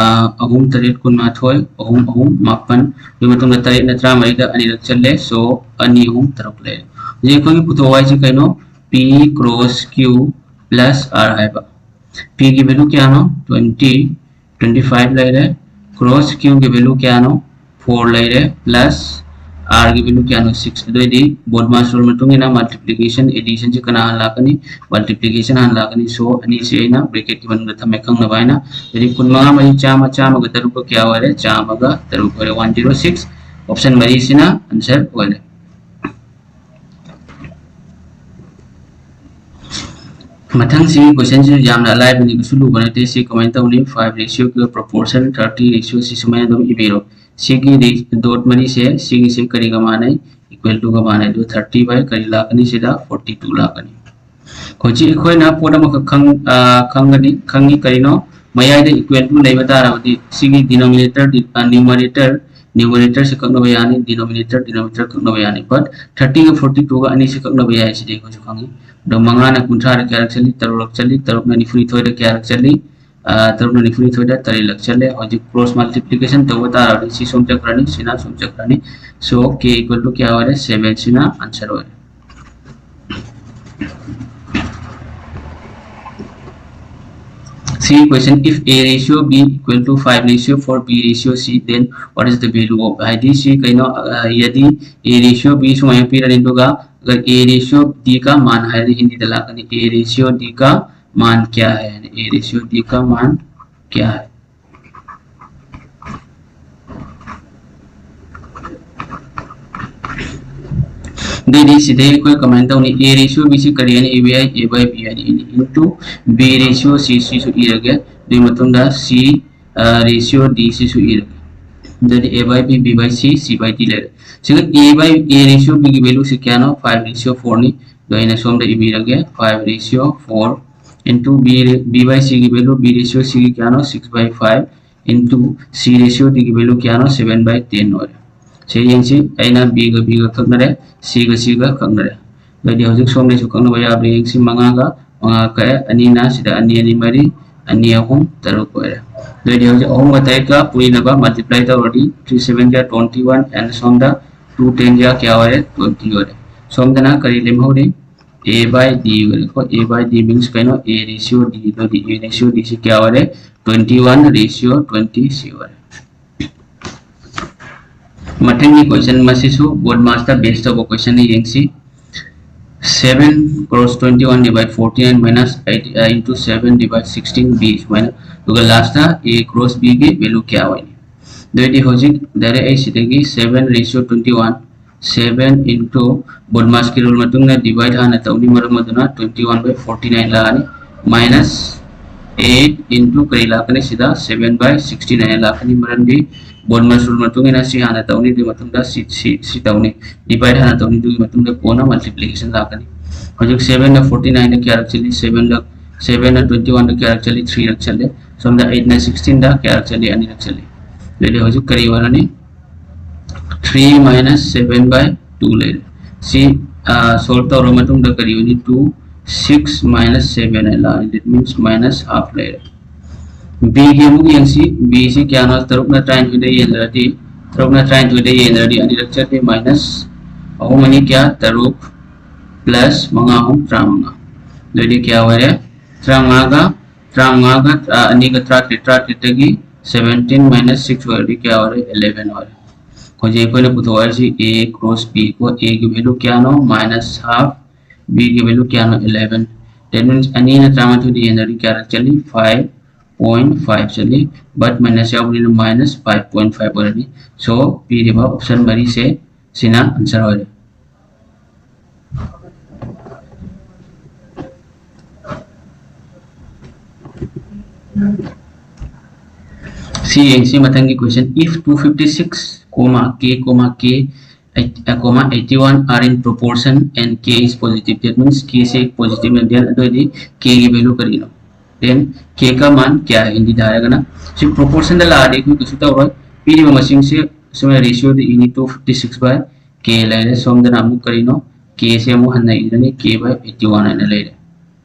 ꯑꯍꯨꯝ ꯇꯔꯦꯠ ꯀꯨꯟꯃꯥꯊꯣꯏ, ꯑꯍꯨꯝ ꯑꯍꯨꯝ ꯃꯥꯄꯟ, ꯑꯗꯨꯒꯤ ꯃꯇꯨꯡꯗ ꯇꯔꯦꯠꯅ ꯇꯔꯥꯃꯔꯤꯗ ꯑꯅꯤꯔꯛ ꯆꯠꯂꯦ, so ꯑꯅꯤ ꯑꯍꯨꯝ ꯇꯔꯨꯛ ꯂꯩꯔꯦ꯫ ꯍꯧꯖꯤꯛ ꯑꯩꯈꯣꯏꯒꯤ ꯄꯨꯊꯣꯛꯑꯣ ꯍꯥꯏꯁꯦ ꯀꯩꯅꯣ? P P cross Q plus R ꯍꯥꯏꯕ꯫ P ꯒꯤ value ꯀꯌꯥꯅꯣ? Twenty, twenty five ꯂꯩꯔꯦ꯫ Cross Q ꯒꯤ value ꯀꯌꯥꯅꯣ? Four ꯂꯩꯔꯦ, plus R ꯒꯤ value ꯀꯌꯥꯅꯣ? Six꯫ ꯑꯗꯨ ꯑꯣꯏꯗꯤ BODMAS rule ꯃꯇꯨꯡ ꯏꯟꯅ multiplication, addition ꯁꯤ ꯀꯅꯥ ꯍꯥꯟꯅ ꯂꯥꯛꯀꯅꯤ? Multiplication ꯍꯥꯟꯅ ꯂꯥꯛꯀꯅꯤ꯫ So ꯑꯅꯤꯁꯦ ꯑꯩꯅ bracket ꯀꯤ ꯃꯅꯨꯡꯗ ꯊꯝꯃꯦ ꯈꯪꯅꯕ ꯍꯥꯏꯅ꯫ ꯑꯗꯨꯗꯤ ꯀꯨꯟꯃꯉꯥ ꯃꯔꯤ ꯆꯥꯝꯃ, ꯆꯥꯝꯃꯒ ꯇꯔꯨꯛꯀ ꯀꯌꯥ ꯑꯣꯏꯔꯦ? ꯆꯥꯝꯃꯒ ꯇꯔꯨꯛ ꯑꯣꯏꯔꯦ꯫ One zero six, option ꯃꯔꯤꯁꯤꯅ answer ꯑꯣꯏꯔꯦ꯫ ꯃꯊꯪꯁꯤꯒꯤ question ꯁꯤ ꯌꯥꯝꯅ ꯑꯂꯥꯏꯕꯅꯤ, ꯀꯩꯁꯨ ꯂꯨꯕ ꯅꯠꯇꯦ꯫ ꯁꯤ ꯀꯃꯥꯏꯅ ꯇꯧꯅꯤ? Five ratio ꯒ proportion thirty ratio ꯁꯤ ꯁꯨꯃꯥꯏꯅ ꯑꯗꯨꯝ ꯏꯕꯤꯔꯣ꯫ ꯁꯤꯒꯤ ꯔꯤ-, dot ꯃꯔꯤꯁꯦ, ꯁꯤꯒꯤꯁꯦ ꯀꯔꯤꯒ ꯃꯥꯟꯅꯩ? Equal to ꯒ ꯃꯥꯟꯅꯩ꯫ ꯑꯗꯨ thirty by ꯀꯔꯤ ꯂꯥꯛꯀꯅꯤ? ꯁꯤꯗ forty two ꯂꯥꯛꯀꯅꯤ꯫ ꯍꯧꯖꯤꯛ ꯑꯩꯈꯣꯏꯅ ꯄꯣꯠ ꯑꯃꯈꯛ ꯈꯪ-, ꯑ, ꯈꯪꯒꯅꯤ, ꯈꯪꯉꯤ꯫ ꯀꯔꯤꯅꯣ? ꯃꯌꯥꯏꯗ equal to ꯂꯩꯕ ꯇꯥꯔꯕꯗꯤ ꯁꯤꯒꯤ denominator, ꯗꯤ-, ꯑ, numerator, numerator ꯁꯦ ꯀꯛꯅꯕ ꯌꯥꯅꯤ, denominator, denominator ꯀꯛꯅꯕ ꯌꯥꯅꯤ꯫ But thirty ꯒ forty two ꯒ ꯑꯅꯤꯁꯦ ꯀꯛꯅꯕ ꯌꯥꯏ, ꯁꯤꯗꯤ ꯑꯩꯈꯣꯏꯁꯨ ꯈꯪꯉꯤ꯫ ꯑꯗꯣ ꯃꯉꯥꯅ ꯀꯨꯟꯊ꯭ꯔꯥꯗ ꯀꯌꯥꯔꯛ ꯆꯠꯂꯤ? ꯇꯔꯨꯛꯂꯛ ꯆꯠꯂꯤ꯫ ꯇꯔꯨꯛꯅ ꯅꯤꯐꯨꯅꯤꯊꯣꯏꯗ ꯀꯌꯥꯔꯛ ꯆꯠꯂꯤ? ꯑ, ꯇꯔꯨꯛꯅ ꯅꯤꯐꯨꯅꯤꯊꯣꯏꯗ ꯇꯔꯦꯠꯂꯛ ꯆꯠꯂꯦ꯫ ꯍꯧꯖꯤꯛ cross multiplication ꯇꯧꯕ ꯇꯥꯔꯕꯗꯤ ꯁꯤ ꯁꯣꯝ ꯆꯠꯈ꯭ꯔꯅꯤ, ꯁꯤꯅ ꯁꯣꯝ ꯆꯠꯈ꯭ꯔꯅꯤ꯫ So, K equal to ꯀꯌꯥ ꯑꯣꯏꯔꯦ? Seven ꯁꯤꯅ answer ꯑꯣꯏꯔꯦ꯫ ꯁꯤ question, if A ratio B equal to five ratio four, B ratio C, then what is the value of? ꯍꯥꯏꯗꯤ ꯁꯤ ꯀꯩꯅꯣ, ꯑ, ꯌꯗꯤ A ratio B ꯁꯨꯃꯥꯏꯅ ꯄꯤꯔꯅꯤ, ꯑꯗꯨꯒ ꯑꯒꯔ A ratio D का मान ꯍꯥꯏꯔꯗꯤ ꯍꯤꯟꯗꯤꯗ ꯂꯥꯛꯀꯅꯤ, A ratio D का मान क्या है? A ratio D का मान क्या है? ꯑꯗꯨꯗꯤ ꯁꯤꯗꯩ ꯑꯩꯈꯣꯏ ꯀꯃꯥꯏꯅ ꯇꯧꯅꯤ? A ratio B ꯁꯤ ꯀꯔꯤ ꯍꯥꯏꯅ ꯏꯕ ꯌꯥꯏ? A by B ꯍꯥꯏꯅ ꯏꯅꯤ, into B ratio C, ꯁꯤꯁꯨ ꯏꯔꯒꯦ꯫ ꯑꯗꯨꯒꯤ ꯃꯇꯨꯡꯗ C, ꯑ, ratio D ꯁꯤꯁꯨ ꯏꯔꯒꯦ꯫ ꯑꯗꯨꯗꯤ A by B, B by C, C by D ꯂꯩꯔꯦ꯫ ꯁꯤꯒ A by, A ratio B ꯒꯤ value ꯁꯤ ꯀꯌꯥꯅꯣ? Five ratio four ꯅꯤ꯫ ꯑꯗꯣ ꯑꯩꯅ ꯁꯣꯝꯗ ꯏꯕꯤꯔꯒꯦ, five ratio four into B, B by C ꯒꯤ value, B ratio C ꯒꯤ ꯀꯌꯥꯅꯣ? Six by five into C ratio D ꯒꯤ value ꯀꯌꯥꯅꯣ? Seven by ten ꯑꯣꯏꯔꯦ꯫ ꯁꯤ ꯌꯦꯡꯁꯤ, ꯑꯩꯅ B ꯒ B ꯒ ꯀꯛꯅꯔꯦ, C ꯒ C ꯒ ꯀꯛꯅꯔꯦ꯫ ꯑꯗꯨꯗꯤ ꯍꯧꯖꯤꯛ ꯁꯣꯝꯗꯁꯨ ꯀꯛꯅꯕ ꯌꯥꯕ꯭ꯔꯥ ꯌꯦꯡꯁꯤ꯫ ꯃꯉꯥꯒ ꯃꯉꯥ ꯀꯛꯑꯦ, ꯑꯅꯤꯅ ꯁꯤꯗ ꯑꯅꯤ, ꯑꯅꯤ ꯃꯔꯤ, ꯑꯅꯤ ꯑꯍꯨꯝ ꯇꯔꯨꯛ ꯑꯣꯏꯔꯦ꯫ ꯑꯗꯨꯗꯤ ꯍꯧꯖꯤꯛ ꯑꯍꯨꯝꯒ ꯇꯔꯦꯠꯀ ꯄꯨꯔꯤꯅꯕ multiply ꯇꯧꯔꯗꯤ, three seven ꯖꯥ twenty one, and ꯁꯣꯝꯗ two ten ꯖꯥ ꯀꯌꯥ ꯑꯣꯏꯔꯦ? Twenty ꯑꯣꯏꯔꯦ꯫ ꯁꯣꯝꯗꯅ ꯀꯔꯤ ꯂꯦꯝꯍꯧꯔꯤ? A by D ꯑꯣꯏꯔꯦꯀꯣ꯫ A by D means ꯀꯩꯅꯣ? A ratio D꯫ ꯑꯗꯨꯗꯤ A ratio D ꯁꯤ ꯀꯌꯥ ꯑꯣꯏꯔꯦ? Twenty one ratio twenty ꯁꯤ ꯑꯣꯏꯔꯦ꯫ ꯃꯊꯪꯒꯤ question ꯃꯁꯤꯁꯨ BODMAS ꯇ base ꯇꯧꯕ question ꯅꯤ, ꯌꯦꯡꯁꯤ꯫ Seven cross twenty one divide forty nine minus eight, uh, into seven divide sixteen B ꯁꯨꯃꯥꯏꯅ꯫ ꯑꯗꯨꯒ last ꯇ A cross B ꯒꯤ value ꯀꯌꯥ ꯑꯣꯏꯅꯤ? ꯑꯗꯨꯑꯣꯏꯗꯤ ꯍꯧꯖꯤꯛ direct ꯑꯩ ꯁꯤꯗꯒꯤ seven ratio twenty one, seven into BODMAS ꯀꯤ rule ꯃꯇꯨꯡ ꯏꯟꯅ divide ꯍꯥꯟꯅ ꯇꯧꯅꯤ, ꯃꯔꯝ ꯑꯗꯨꯅ twenty one by forty nine ꯂꯥꯛꯑꯅꯤ, minus eight into ꯀꯔꯤ ꯂꯥꯛꯀꯅꯤ? ꯁꯤꯗ seven by sixty nine ꯂꯥꯛꯀꯅꯤ, ꯃꯔꯝꯗꯤ BODMAS rule ꯃꯇꯨꯡ ꯏꯟꯅ ꯁꯤ ꯍꯥꯟꯅ ꯇꯧꯅꯤ, ꯑꯗꯨꯒꯤ ꯃꯇꯨꯡꯗ ꯁꯤ, ꯁꯤ, ꯁꯤ ꯇꯧꯅꯤ, divide ꯍꯥꯟꯅ ꯇꯧꯅꯤ, ꯑꯗꯨꯒꯤ ꯃꯇꯨꯡꯗ ꯀꯣꯟꯅ multiplication ꯂꯥꯛꯀꯅꯤ꯫ ꯍꯧꯖꯤꯛ seven ꯅ forty nine ꯗ ꯀꯌꯥꯔꯛ ꯆꯠꯂꯤ? Seven ꯗ, seven ꯅ twenty one ꯗ ꯀꯌꯥꯔꯛ ꯆꯠꯂꯤ? Three ꯔꯛ ꯆꯠꯂꯤ꯫ ꯁꯣꯝꯗ eight ꯅ sixteen ꯗ ꯀꯌꯥꯔꯛ ꯆꯠꯂꯤ? ꯑꯅꯤꯔꯛ ꯆꯠꯂꯤ꯫ ꯑꯗꯨꯗꯤ ꯍꯧꯖꯤꯛ ꯀꯔꯤ ꯑꯣꯏꯔꯅꯤ? Three minus seven by two ꯂꯩꯔꯦ꯫ ꯁꯤ, ꯑ, solve ꯇꯧꯔ ꯃꯇꯨꯡꯗ ꯀꯔꯤ ꯑꯣꯏꯅꯤ? Two, six minus seven ꯍꯥꯏꯅ ꯂꯥꯛꯑꯅꯤ꯫ That means minus half ꯂꯩꯔꯦ꯫ B ꯒꯤ ꯑꯃꯨꯛ ꯌꯦꯡꯁꯤ꯫ B ꯁꯤ ꯀꯌꯥꯅꯣ? ꯇꯔꯨꯛꯅ ꯇꯔꯥꯅꯤꯊꯣꯏꯗ ꯌꯦꯟꯅꯔꯗꯤ, ꯇꯔꯨꯛꯅ ꯇꯔꯥꯅꯤꯊꯣꯏꯗ ꯌꯦꯟꯅꯔꯗꯤ ꯑꯅꯤꯔꯛ ꯆꯠꯂꯤ, minus ꯑꯍꯨꯝ ꯑꯅꯤ ꯀꯌꯥ? ꯇꯔꯨꯛ, plus ꯃꯉꯥ ꯑꯍꯨꯝ ꯇꯔꯥꯃꯉꯥ꯫ ꯑꯗꯨꯑꯣꯏꯗꯤ ꯀꯌꯥ ꯑꯣꯏꯔꯦ? ꯇꯔꯥꯃꯉꯥꯒ, ꯇꯔꯥꯃꯉꯥꯒ, ꯑ, ꯑꯅꯤꯒ ꯇꯔꯥꯇꯔꯦꯠ, ꯇꯔꯥꯇꯔꯦꯠꯇꯒꯤ seventeen minus six ꯑꯣꯏꯔꯗꯤ ꯀꯌꯥ ꯑꯣꯏꯔꯦ? Eleven ꯑꯣꯏꯔꯦ꯫ ꯍꯧꯖꯤꯛ ꯑꯩꯈꯣꯏꯅ ꯄꯨꯊꯣꯛꯑꯁꯤ A cross B ꯀꯣ꯫ A ꯒꯤ value ꯀꯌꯥꯅꯣ? Minus half꯫ B ꯒꯤ value ꯀꯌꯥꯅꯣ? Eleven꯫ That means ꯑꯅꯤꯅ ꯇꯔꯥꯃꯥꯊꯣꯏꯗ ꯌꯦꯟꯅꯔꯗꯤ ꯀꯌꯥꯔꯛ ꯆꯠꯂꯤ? Five point five ꯆꯠꯂꯤ꯫ But minus ꯌꯥꯎꯕꯅꯤꯅ minus five point five ꯑꯣꯏꯔꯅꯤ꯫ So ꯄꯤꯔꯤꯕ option ꯃꯔꯤꯁꯦ ꯁꯤꯅ answer ꯑꯣꯏꯔꯦ꯫ ꯁꯤ ꯌꯦꯡꯁꯤ ꯃꯊꯪꯒꯤ question꯫ If two fifty six comma k comma k, comma eighty one are in proportion and k is positive, that means k say positive ꯅꯤ, then ꯑꯗꯨ ꯑꯣꯏꯔꯗꯤ k ꯒꯤ value ꯀꯔꯤꯅꯣ? Then k ꯀ ꯃꯥꯟ ꯀꯌꯥ ꯏꯟꯗꯤ ꯍꯥꯏꯔꯒꯅ, ꯁꯤ proportion ꯗ ꯂꯥꯛꯑꯗꯤ ꯑꯩꯈꯣꯏ ꯀꯩꯁꯨ ꯇꯧꯔꯣꯏ꯫ ꯄꯤꯔꯤꯕ ꯃꯁꯤꯡꯁꯦ ꯁꯨꯃꯥꯏꯅ ratio ꯗ ꯏꯅꯤ, two fifty six by k ꯂꯩꯔꯦ꯫ ꯁꯣꯝꯗꯅ ꯑꯃꯨꯛ ꯀꯔꯤꯅꯣ? K ꯁꯦ ꯑꯃꯨꯛ ꯍꯟꯅ ꯏꯔꯅꯤ, k by eighty one ꯍꯥꯏꯅ ꯂꯩꯔꯦ꯫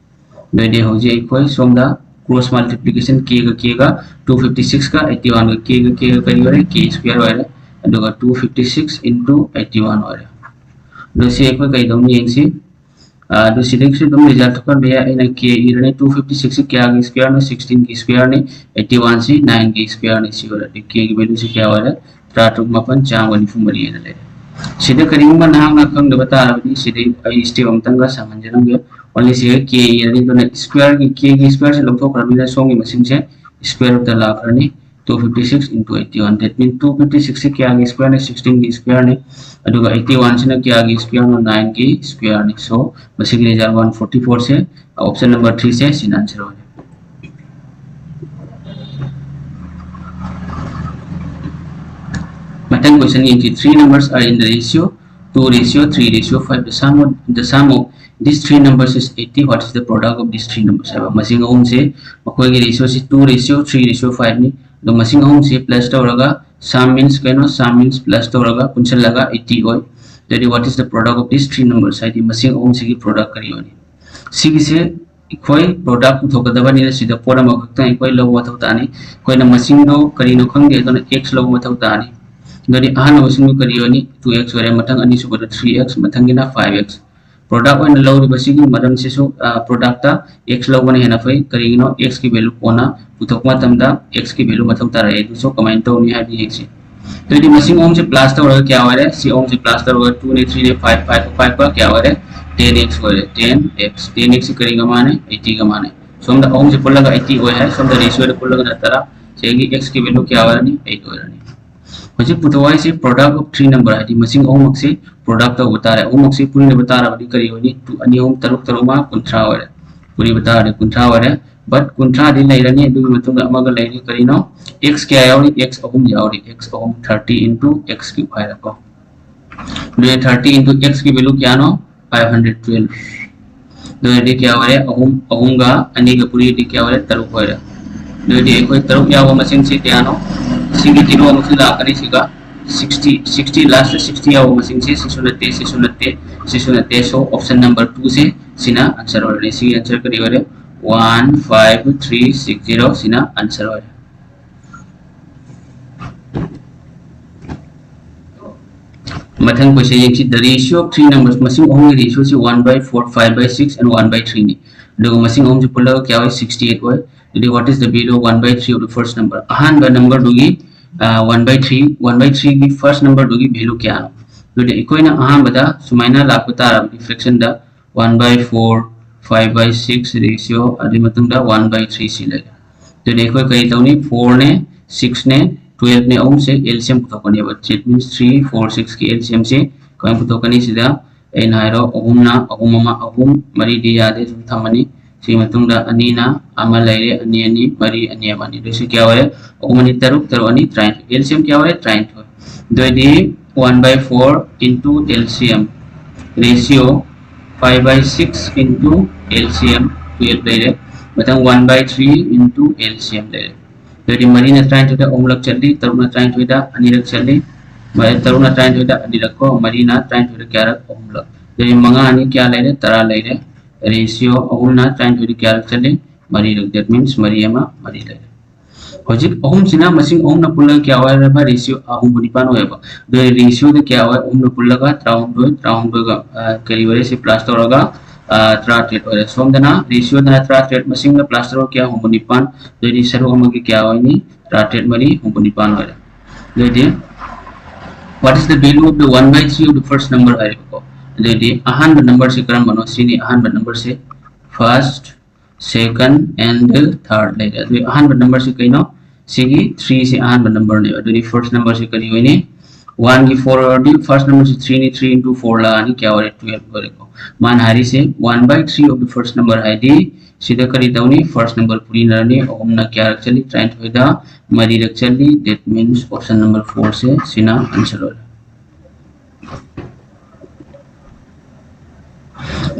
ꯑꯗꯨꯑꯣꯏꯗꯤ ꯍꯧꯖꯤꯛ ꯑꯩꯈꯣꯏ ꯁꯣꯝꯗ cross multiplication k ꯒ k ꯒ, two fifty six ꯀ eighty one ꯒ, k ꯒ k ꯒ ꯀꯔꯤ ꯑꯣꯏꯔꯦ? K square ꯑꯣꯏꯔꯦ꯫ ꯑꯗꯨꯒ two fifty six into eighty one ꯑꯣꯏꯔꯦ꯫ ꯑꯗꯣ ꯁꯤ ꯑꯩꯈꯣꯏ ꯀꯩꯗꯧꯅꯤ ꯌꯦꯡꯁꯤ꯫ ꯑꯗꯨ ꯁꯤꯗꯒꯤꯁꯨ ꯑꯗꯨꯝ ꯔꯤꯖꯜꯠ ꯊꯣꯛꯍꯟꯕ ꯌꯥꯏ꯫ ꯑꯩꯅ ꯀꯦ ꯏꯔꯅꯤ, ꯇꯨ ꯐꯤꯐꯇꯤ ꯁꯤꯛꯁꯁꯤ ꯀꯌꯥꯒꯤ ꯁ꯭ꯀ꯭ꯋꯦꯔꯅꯣ? ꯁꯤꯛꯁꯇꯤꯟꯒꯤ ꯁ꯭ꯀ꯭ꯋꯦꯔꯅꯤ꯫ ꯑꯩꯠꯇꯤ ꯋꯥꯟꯁꯤ ꯅꯥꯏꯟꯒꯤ ꯁ꯭ꯀ꯭ꯋꯦꯔꯅꯤ꯫ ꯁꯤ ꯑꯣꯏꯔꯗꯤ ꯀꯦꯒꯤ ꯚꯦꯂꯨꯁꯤ ꯀꯌꯥ ꯑꯣꯏꯔꯦ? ꯇꯔꯥꯇꯔꯨꯛ ꯃꯥꯄꯟ ꯆꯥꯝꯃꯒ ꯅꯤꯐꯨ ꯃꯔꯤ ꯍꯥꯏꯅ ꯂꯩꯔꯦ꯫ ꯁꯤꯗ ꯀꯔꯤꯒꯨꯝꯕ ꯅꯍꯥꯛꯅ ꯈꯪꯗꯕ ꯇꯥꯔꯕꯗꯤ ꯁꯤꯗꯩ ꯑꯩ ꯁ꯭ꯇꯦꯞ ꯑꯃꯇꯪꯒ ꯁꯥꯡꯍꯟꯖꯔꯝꯒꯦ꯫ ꯑꯣꯟꯂꯤ ꯁꯤꯒ ꯀꯦ ꯏꯔꯅꯤ, ꯑꯗꯨꯅ ꯁ꯭ꯀ꯭ꯋꯦꯔꯒꯤ, ꯀꯦꯒꯤ ꯁ꯭ꯀ꯭ꯋꯦꯔꯁꯦ ꯂꯧꯊꯣꯛꯈ꯭ꯔꯕꯅꯤꯅ ꯁꯣꯝꯒꯤ ꯃꯁꯤꯡꯁꯦ square ꯔꯨꯠꯇ ꯂꯥꯛꯈ꯭ꯔꯅꯤ꯫ Two fifty six into eighty one, that means two fifty sixꯁꯤ ꯀꯌꯥꯒꯤ ꯁ꯭ꯀ꯭ꯋꯦꯔꯅꯤ? Sixteenꯒꯤ ꯁ꯭ꯀ꯭ꯋꯦꯔꯅꯤ꯫ ꯑꯗꯨꯒ eighty oneꯁꯤꯅ ꯀꯌꯥꯒꯤ ꯁ꯭ꯀ꯭ꯋꯦꯔꯅꯣ? Nineꯒꯤ ꯁ꯭ꯀ꯭ꯋꯦꯔꯅꯤ꯫ So ꯃꯁꯤꯒꯤ result one forty fourꯁꯦ, option number threeꯁꯦ ꯁꯤꯅ ꯑꯟꯁꯔ ꯑꯣꯏꯔꯦ꯫ ꯃꯊꯪ ꯀꯣꯏꯁꯟ ꯌꯦꯡꯁꯤ꯫ Three numbers are in the ratio two ratio three ratio five. The sum of, the sum of these three numbers is eighty. What is the product of these three numbers? ꯍꯥꯏꯕ ꯃꯁꯤꯡ ꯑꯍꯨꯝꯁꯦ, ꯃꯈꯣꯏꯒꯤ ꯔꯦꯁꯤꯌꯣꯁꯤ two ratio three ratio fiveꯅꯤ꯫ ꯑꯗꯣ ꯃꯁꯤꯡ ꯑꯍꯨꯝꯁꯤ plus ꯇꯧꯔꯒ, sum means ꯀꯩꯅꯣ? Sum means plus ꯇꯧꯔꯒ ꯄꯨꯟꯁꯤꯜꯂꯒ eighty ꯑꯣꯏ꯫ ꯑꯗꯨꯗꯤ what is the product of these three numbers? ꯍꯥꯏꯗꯤ ꯃꯁꯤꯡ ꯑꯍꯨꯝꯁꯤꯒꯤ ꯄ꯭ꯔꯣꯗꯛ ꯀꯔꯤ ꯑꯣꯏꯅꯤ? ꯁꯤꯒꯤꯁꯦ ꯑꯩꯈꯣꯏ ꯄ꯭ꯔꯣꯗꯛ ꯄꯨꯊꯣꯛꯀꯗꯕꯅꯤꯅ ꯁꯤꯗ ꯄꯣꯠ ꯑꯃꯈꯛꯇꯪ ꯑꯩꯈꯣꯏ ꯂꯧꯕ ꯃꯊꯧ ꯇꯥꯅꯤ꯫ ꯑꯩꯈꯣꯏꯅ ꯃꯁꯤꯡꯗꯣ ꯀꯔꯤꯅꯣ ꯈꯪꯗꯦ, ꯑꯗꯨꯅ x ꯂꯧꯕ ꯃꯊꯧ ꯇꯥꯅꯤ꯫ ꯑꯗꯨꯗꯤ ꯑꯍꯥꯟꯕ ꯃꯁꯤꯡꯗꯣ ꯀꯔꯤ ꯑꯣꯏꯅꯤ? Two x ꯑꯣꯏꯔꯦ꯫ ꯃꯊꯪ ꯑꯅꯤꯁꯨꯕꯗ three x, ꯃꯊꯪꯒꯤꯅ five x꯫ Product ꯑꯣꯏꯅ ꯂꯧꯔꯤꯕꯁꯤꯒꯤ ꯃꯔꯝꯁꯤꯁꯨ, ꯑ, ꯄ꯭ꯔꯣꯗꯛꯇ x ꯂꯧꯕꯅ ꯍꯦꯟꯅ ꯐꯩ꯫ ꯀꯔꯤꯒꯤꯅꯣ? X ꯀꯤ ꯚꯦꯂꯨ ꯀꯣꯟꯅ ꯄꯨꯊꯣꯛꯄ ꯃꯇꯝꯗ x ꯀꯤ ꯚꯦꯂꯨ ꯃꯊꯧ ꯇꯥꯔꯛꯑꯦ꯫ ꯑꯗꯨꯁꯨ ꯀꯃꯥꯏꯅ ꯇꯧꯅꯤ ꯍꯥꯏꯕꯗꯨ ꯌꯦꯡꯁꯤ꯫ ꯑꯗꯨꯗꯤ ꯃꯁꯤꯡ ꯑꯍꯨꯝꯁꯦ ꯄ꯭ꯂꯁ ꯇꯧꯔꯒ ꯀꯌꯥ ꯑꯣꯏꯔꯦ? ꯁꯤ ꯑꯍꯨꯝꯁꯦ ꯄ꯭ꯂꯁ ꯇꯧꯔꯒ two ꯅꯦ, three ꯅꯦ, five, five, five ꯀ ꯀꯌꯥ ꯑꯣꯏꯔꯦ? Ten x ꯑꯣꯏꯔꯦ꯫ Ten x, ten x ꯁꯤ ꯀꯔꯤꯒ ꯃꯥꯟꯅꯩ? Eighty ꯒ ꯃꯥꯟꯅꯩ꯫ ꯁꯣꯝꯗ ꯑꯍꯨꯝꯁꯦ ꯄꯨꯜꯂꯒ eighty ꯑꯣꯏ ꯍꯥꯏ, ꯁꯣꯝꯗ ꯔꯦꯁꯤꯌꯣꯗ ꯄꯨꯜꯂꯒꯅ ꯇꯔꯥ꯫ ꯁꯤꯒꯤ x ꯀꯤ ꯚꯦꯂꯨ ꯀꯌꯥ ꯑꯣꯏꯔꯅꯤ? Eight ꯑꯣꯏꯔꯅꯤ꯫ ꯍꯧꯖꯤꯛ ꯄꯨꯊꯣꯛ ꯍꯥꯏꯁꯤ product of three number, ꯍꯥꯏꯗꯤ ꯃꯁꯤꯡ ꯑꯍꯨꯝꯃꯛꯁꯤ ꯄ꯭ꯔꯣꯗꯛ ꯇꯧꯕ ꯇꯥꯔꯦ꯫ ꯑꯍꯨꯝꯃꯛꯁꯤ ꯄꯨꯟꯕ ꯇꯥꯔꯕꯗꯤ ꯀꯔꯤ ꯑꯣꯏꯅꯤ? Two, ꯑꯅꯤ ꯑꯍꯨꯝ ꯇꯔꯨꯛ, ꯇꯔꯨꯛ ꯃꯉꯥ ꯀꯨꯟꯊ꯭ꯔꯥ ꯑꯣꯏꯔꯦ꯫ ꯄꯨꯟꯕ ꯇꯥꯔꯗꯤ ꯀꯨꯟꯊ꯭ꯔꯥ ꯑꯣꯏꯔꯦ꯫ But ꯀꯨꯟꯊ꯭ꯔꯥꯗꯤ ꯂꯩꯔꯅꯤ, ꯑꯗꯨꯒꯤ ꯃꯇꯨꯡꯗ ꯑꯃꯒ ꯂꯩꯔꯤ꯫ ꯀꯔꯤꯅꯣ? X ꯀꯌꯥ ꯌꯥꯎꯔꯤ? X ꯑꯍꯨꯝ ꯌꯥꯎꯔꯤ꯫ X ꯑꯍꯨꯝ, thirty into x cube ꯍꯥꯏꯔꯦꯀꯣ꯫ ꯑꯗꯨꯗꯤ thirty into x ꯀꯤ ꯚꯦꯂꯨ ꯀꯌꯥꯅꯣ? Five hundred twelve꯫ ꯑꯗꯨ ꯑꯣꯏꯔꯗꯤ ꯀꯌꯥ ꯑꯣꯏꯔꯦ? ꯑꯍꯨꯝ, ꯑꯍꯨꯝꯒ ꯑꯅꯤꯒ ꯄꯨꯔꯤꯗꯤ ꯀꯌꯥ ꯑꯣꯏꯔꯦ? ꯇꯔꯨꯛ ꯑꯣꯏꯔꯦ꯫ ꯑꯗꯨ ꯑꯣꯏꯔꯗꯤ ꯑꯩꯈꯣꯏ ꯇꯔꯨꯛ ꯌꯥꯎꯕ ꯃꯁꯤꯡꯁꯤ ꯀꯌꯥꯅꯣ? ꯁꯤꯒꯤ ꯖꯤꯔꯣ ꯑꯃꯁꯨ ꯂꯥꯛꯀꯅꯤ ꯁꯤꯒ꯫ Sixty, sixty, last sixty ꯌꯥꯎꯕ ꯃꯁꯤꯡꯁꯦ ꯁꯤꯁꯨ ꯅꯠꯇꯦ, ꯁꯤꯁꯨ ꯅꯠꯇꯦ, ꯁꯤꯁꯨ ꯅꯠꯇꯦ꯫ So option number two ꯁꯦ ꯁꯤꯅ ꯑꯟꯁꯔ ꯑꯣꯏꯔꯅꯤ꯫ ꯁꯤꯒꯤ ꯑꯟꯁꯔ ꯀꯔꯤ ꯑꯣꯏꯔꯦ? One five three six zero ꯁꯤꯅ ꯑꯟꯁꯔ ꯑꯣꯏꯔꯦ꯫ ꯃꯊꯪ question ꯌꯦꯡꯁꯤ, the ratio of three numbers, ꯃꯁꯤꯡ ꯑꯍꯨꯝꯒꯤ ratio ꯁꯤ one by four, five by six and one by three ꯅꯤ꯫ ꯑꯗꯨꯒ ꯃꯁꯤꯡ ꯑꯍꯨꯝꯁꯤ ꯄꯨꯜꯂꯒ ꯀꯌꯥ ꯑꯣꯏ? Sixty eight ꯑꯣꯏ꯫ ꯑꯗꯨꯗꯤ what is the value of one by three of the first number? ꯑꯍꯥꯟꯕ number ꯗꯨꯒꯤ one by three, one by three ꯒꯤ first number ꯗꯨꯒꯤ value ꯀꯌꯥꯅꯣ? ꯑꯗꯨꯗꯤ ꯑꯩꯈꯣꯏꯅ ꯑꯍꯥꯟꯕꯗ ꯁꯨꯃꯥꯏꯅ ꯂꯥꯛꯄ ꯇꯥꯔꯕꯗꯤ fraction the one by four, five by six ratio, ꯑꯗꯨꯒꯤ ꯃꯇꯨꯡꯗ one by three ꯁꯤ ꯂꯩꯔꯦ꯫ ꯑꯗꯨꯗꯤ ꯑꯩꯈꯣꯏ ꯀꯔꯤ ꯇꯧꯅꯤ? Four ꯅꯦ, six ꯅꯦ, twelve ꯅꯦ, ꯑꯍꯨꯝꯁꯦ L C M ꯄꯨꯊꯣꯛꯀꯅꯦꯕ꯫ That means three, four, six ꯀꯤ L C M ꯁꯦ ꯀꯃꯥꯏꯅ ꯄꯨꯊꯣꯛꯀꯅꯤ? ꯁꯤꯗ ꯑꯩꯅ ꯍꯥꯏꯔꯣ, ꯑꯍꯨꯝꯅ ꯑꯍꯨꯝ ꯑꯃ ꯑꯍꯨꯝ, ꯃꯔꯤꯗꯤ ꯌꯥꯗꯦ, ꯁꯨꯝ ꯊꯝꯃꯅꯤ꯫ ꯁꯤ ꯃꯇꯨꯡꯗ ꯑꯅꯤꯅ ꯑꯃ ꯂꯩꯔꯦ, ꯑꯅꯤ, ꯑꯅꯤ, ꯃꯔꯤ, ꯑꯅꯤ, ꯑꯃ, ꯑꯅꯤ꯫ ꯑꯗꯨ ꯁꯤ ꯀꯌꯥ ꯑꯣꯏꯔꯦ? ꯑꯍꯨꯝ ꯑꯅꯤ ꯇꯔꯨꯛ, ꯇꯔꯨꯛ ꯑꯅꯤ ꯇꯔꯥꯅꯤꯊꯣꯏ꯫ L C M ꯀꯌꯥ ꯑꯣꯏꯔꯦ? ꯇꯔꯥꯅꯤꯊꯣꯏ꯫ ꯑꯗꯨ ꯑꯣꯏꯗꯤ one by four into L C M ratio five by six into L C M twelve ꯂꯩꯔꯦ꯫ ꯃꯊꯪ one by three into L C M ꯂꯩꯔꯦ꯫ ꯑꯗꯨꯗꯤ ꯃꯔꯤꯅ ꯇꯔꯥꯅꯤꯊꯣꯏꯗ ꯑꯍꯨꯝꯂꯛ ꯆꯠꯂꯤ, ꯇꯔꯨꯛꯅ ꯇꯔꯥꯅꯤꯊꯣꯏꯗ ꯑꯅꯤꯔꯛ ꯆꯠꯂꯤ, ꯃ-, ꯇꯔꯨꯛꯅ ꯇꯔꯥꯅꯤꯊꯣꯏꯗ ꯑꯅꯤꯔꯛ ꯀꯣ, ꯃꯔꯤꯅ ꯇꯔꯥꯅꯤꯊꯣꯏꯗ ꯀꯌꯥꯔꯛ? ꯑꯍꯨꯝꯂꯛ꯫ ꯑꯗꯨꯗꯤ ꯃꯉꯥ ꯑꯅꯤ ꯀꯌꯥ ꯂꯩꯔꯦ? ꯇꯔꯥ ꯂꯩꯔꯦ꯫ Ratio ꯑꯍꯨꯝꯅ ꯇꯔꯥꯅꯤꯊꯣꯏꯗ ꯀꯌꯥꯔꯛ ꯆꯠꯂꯤ? ꯃꯔꯤꯔꯛ꯫ That means ꯃꯔꯤ ꯑꯃ ꯃꯔꯤ ꯂꯩꯔꯦ꯫ ꯍꯧꯖꯤꯛ ꯑꯍꯨꯝꯁꯤꯅ ꯃꯁꯤꯡ ꯑꯍꯨꯝꯅ ꯄꯨꯜꯂꯒ ꯀꯌꯥ ꯑꯣꯏꯔꯕ? Ratio ꯑꯍꯨꯝ ꯅꯤꯄꯥꯟ ꯑꯣꯏꯌꯦꯕ꯫ ꯑꯗꯨ ratio ꯗ ꯀꯌꯥ ꯑꯣꯏ? ꯑꯍꯨꯝꯅ ꯄꯨꯜꯂꯒ ꯇꯔꯥꯍꯨꯝꯗꯣꯏ, ꯇꯔꯥꯍꯨꯝꯗꯣꯏꯒ, ꯑ, ꯀꯔꯤ ꯑꯣꯏꯔꯦ? ꯁꯤ plus ꯇꯧꯔꯒ, ꯑ, ꯇꯔꯥꯇꯔꯦꯠ ꯑꯣꯏꯔꯦ꯫ ꯁꯣꯝꯗꯅ ratio ꯗꯅ ꯇꯔꯥꯇꯔꯦꯠ, ꯃꯁꯤꯡꯅ plus ꯇꯧꯔꯒ ꯀꯌꯥ? ꯍꯨꯝꯐꯨ ꯅꯤꯄꯥꯟ꯫ ꯑꯗꯨꯗꯤ ꯁꯔꯨꯛ ꯑꯃꯒꯤ ꯀꯌꯥ ꯑꯣꯏꯅꯤ? ꯇꯔꯥꯇꯔꯦꯠ ꯃꯔꯤ ꯍꯨꯝꯐꯨ ꯅꯤꯄꯥꯟ ꯑꯣꯏꯔꯦ꯫ ꯑꯗꯨꯗꯤ what is the value of the one by three of the first number ꯍꯥꯏꯔꯦꯕꯀꯣ꯫ ꯑꯗꯨꯗꯤ ꯑꯍꯥꯟꯕ number ꯁꯤ ꯀꯔꯝꯕꯅꯣ? ꯁꯤꯅꯤ ꯑꯍꯥꯟꯕ number say. First, second and third ꯂꯩꯔꯦ꯫ ꯑꯗꯨꯗꯤ ꯑꯍꯥꯟꯕ number ꯁꯤ ꯀꯩꯅꯣ? ꯁꯤꯒꯤ three ꯁꯤ ꯑꯍꯥꯟꯕ number ꯅꯦꯕ꯫ ꯑꯗꯨꯗꯤ first number ꯁꯤ ꯀꯔꯤ ꯑꯣꯏꯅꯤ? One ꯒꯤ four ꯑꯣꯏꯔꯗꯤ first number ꯁꯤ three ꯅꯤ, three into four ꯂꯥꯛꯑꯅꯤ, ꯀꯌꯥ ꯑꯣꯏꯔꯦ? Twelve ꯑꯣꯏꯔꯦꯀꯣ꯫ ꯃꯥꯅ ꯍꯥꯏꯔꯤꯁꯦ one by three of the first number ꯍꯥꯏꯗꯤ ꯁꯤꯗ ꯀꯔꯤ ꯇꯧꯅꯤ? First number ꯄꯨꯔꯤꯅꯔꯅꯤ꯫ ꯑꯍꯨꯝꯅ ꯀꯌꯥꯔꯛ ꯆꯠꯂꯤ? ꯇꯔꯥꯅꯤꯊꯣꯏꯗ ꯃꯔꯤꯔꯛ ꯆꯠꯂꯤ꯫ That means option number four ꯁꯦ ꯁꯤꯅ answer ꯑꯣꯏꯔꯦ꯫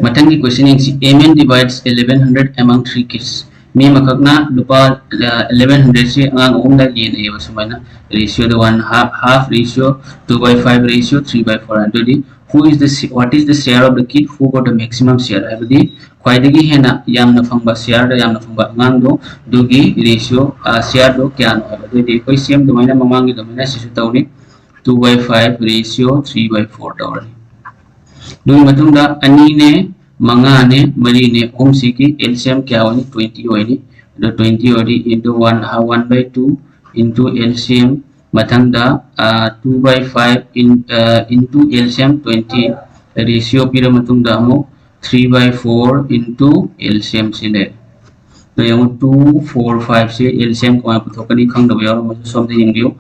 ꯃꯊꯪꯒꯤ question ꯌꯦꯡꯁꯤ꯫ A man divides eleven hundred among three kids. ꯃꯤ ꯑꯃꯈꯛꯅ ꯂꯨꯄꯥ, ꯑ, eleven hundred ꯁꯤ ꯑꯉꯥꯡ ꯑꯍꯨꯝꯗ ꯌꯦꯟꯅꯩꯌꯦꯕ ꯁꯨꯃꯥꯏꯅ꯫ Ratio the one half, half ratio, two by five ratio, three by four꯫ ꯑꯗꯨꯗꯤ who is the, what is the share of the kid who got the maximum share? ꯍꯥꯏꯕꯗꯤ ꯈ꯭ꯋꯥꯏꯗꯒꯤ ꯍꯦꯟꯅ ꯌꯥꯝꯅ ꯐꯪꯕ, share ꯗ ꯌꯥꯝꯅ ꯐꯪꯕ ꯑꯉꯥꯡꯗꯣ, ꯑꯗꯨꯒꯤ ratio, ꯑ, share ꯗꯣ ꯀꯌꯥꯅꯣ ꯍꯥꯏꯕ꯫ ꯑꯗꯨꯗꯤ ꯑꯩꯈꯣꯏ same ꯑꯗꯨꯃꯥꯏꯅ ꯃꯃꯥꯡꯒꯤ ꯑꯗꯨꯃꯥꯏꯅ ꯁꯤꯁꯨ ꯇꯧꯅꯤ꯫ two by five ratio three by four ꯇꯧꯔꯅꯤ꯫ ꯑꯗꯨꯒꯤ ꯃꯇꯨꯡꯗ ꯑꯅꯤꯅꯦ, ꯃꯉꯥꯅꯦ, ꯃꯔꯤꯅꯦ, ꯑꯍꯨꯝꯁꯤꯒꯤ L C M ꯀꯌꯥ ꯑꯣꯏꯅꯤ? Twenty ꯑꯣꯏꯅꯤ꯫ ꯑꯗꯣ twenty ꯑꯣꯏꯔꯗꯤ into one, one by two into L C M, ꯃꯊꯪꯗ two by five in into L C M twenty, ratio ꯄꯤꯔ ꯃꯇꯨꯡꯗ ꯑꯃꯨꯛ three by four into L C M ꯁꯤ ꯂꯩꯔꯦ꯫ ꯑꯗꯣ ꯌꯦꯡꯉꯨ, two, four, five ꯁꯦ L C M ꯀꯃꯥꯏꯅ ꯄꯨꯊꯣꯛꯀꯅꯤ ꯈꯪꯗꯕ ꯌꯥꯎꯔꯝꯃꯁꯨ ꯁꯣꯝꯗ ꯌꯦꯡꯕꯤꯌꯨ꯫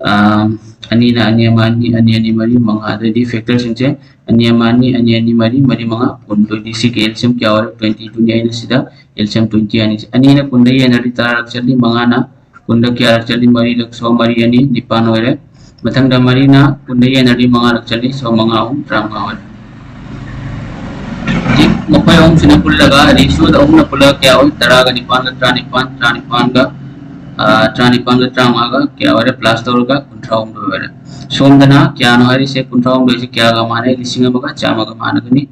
ꯑꯥ, ꯑꯅꯤꯅ ꯑꯅꯤ ꯑꯃ ꯑꯅꯤ, ꯑꯅꯤ ꯑꯅꯤ ꯃꯔꯤ ꯃꯉꯥ, ꯑꯗꯩꯗꯤ factor ꯁꯤꯡꯁꯦ ꯑꯅꯤ ꯑꯃ ꯑꯅꯤ, ꯑꯅꯤ ꯑꯅꯤ ꯃꯔꯤ, ꯃꯔꯤ ꯃꯉꯥ, ꯀꯨꯟ꯫ ꯑꯗꯨꯗꯤ ꯁꯤꯒꯤ L C M ꯀꯌꯥ ꯑꯣꯏꯔꯦ? Twenty two ꯅꯤ꯫ ꯑꯩꯅ ꯁꯤꯗ L C M twenty ꯍꯥꯏꯅꯤꯁꯦ꯫ ꯑꯅꯤꯅ ꯀꯨꯟꯗ ꯌꯦꯟꯅꯔꯗꯤ ꯇꯔꯥꯔꯛ ꯆꯠꯂꯤ, ꯃꯉꯥꯅ ꯀꯨꯟꯗ ꯀꯌꯥꯔꯛ ꯆꯠꯂꯤ? ꯃꯔꯤꯔꯛ꯫ So ꯃꯔꯤ ꯑꯅꯤ ꯅꯤꯄꯥꯟ ꯑꯣꯏꯔꯦ꯫ ꯃꯊꯪꯗ ꯃꯔꯤꯅ ꯀꯨꯟꯗ ꯌꯦꯟꯅꯔꯗꯤ ꯃꯉꯥꯔꯛ ꯆꯠꯂꯤ꯫ So ꯃꯉꯥ ꯑꯍꯨꯝ ꯇꯔꯥꯃꯉꯥ ꯑꯣꯏꯔꯦ꯫ ꯍꯧꯖꯤꯛ ꯃꯈꯣꯏ ꯑꯍꯨꯝꯁꯤꯅ ꯄꯨꯜꯂꯒ, ratio ꯗ ꯑꯍꯨꯝꯅ ꯄꯨꯜꯂꯒ ꯀꯌꯥ ꯑꯣꯏ? ꯇꯔꯥꯒ ꯅꯤꯄꯥꯟꯒ ꯇꯔꯥꯅꯤꯄꯥꯟ, ꯇꯔꯥꯅꯤꯄꯥꯟꯒ, ꯑꯥ, ꯇꯔꯥꯅꯤꯄꯥꯟꯒ ꯇꯔꯥꯃꯉꯥꯒ ꯀꯌꯥ ꯑꯣꯏꯔꯦ? Plus ꯇꯧꯔꯒ ꯀꯨꯟꯊ꯭ꯔꯥꯍꯨꯝꯗꯣꯏ ꯑꯣꯏꯔꯦ꯫ ꯁꯣꯝꯗꯅ ꯀꯌꯥꯅꯣ ꯍꯥꯏꯔꯤꯁꯦ? ꯀꯨꯟꯊ꯭ꯔꯥꯍꯨꯝꯗꯣꯏꯁꯦ ꯀꯌꯥꯒ ꯃꯥꯟꯅꯩ? ꯂꯤꯁꯤꯡ ꯑꯃꯒ ꯆꯥꯝꯃꯒ ꯃꯥꯟꯅꯒꯅꯤ꯫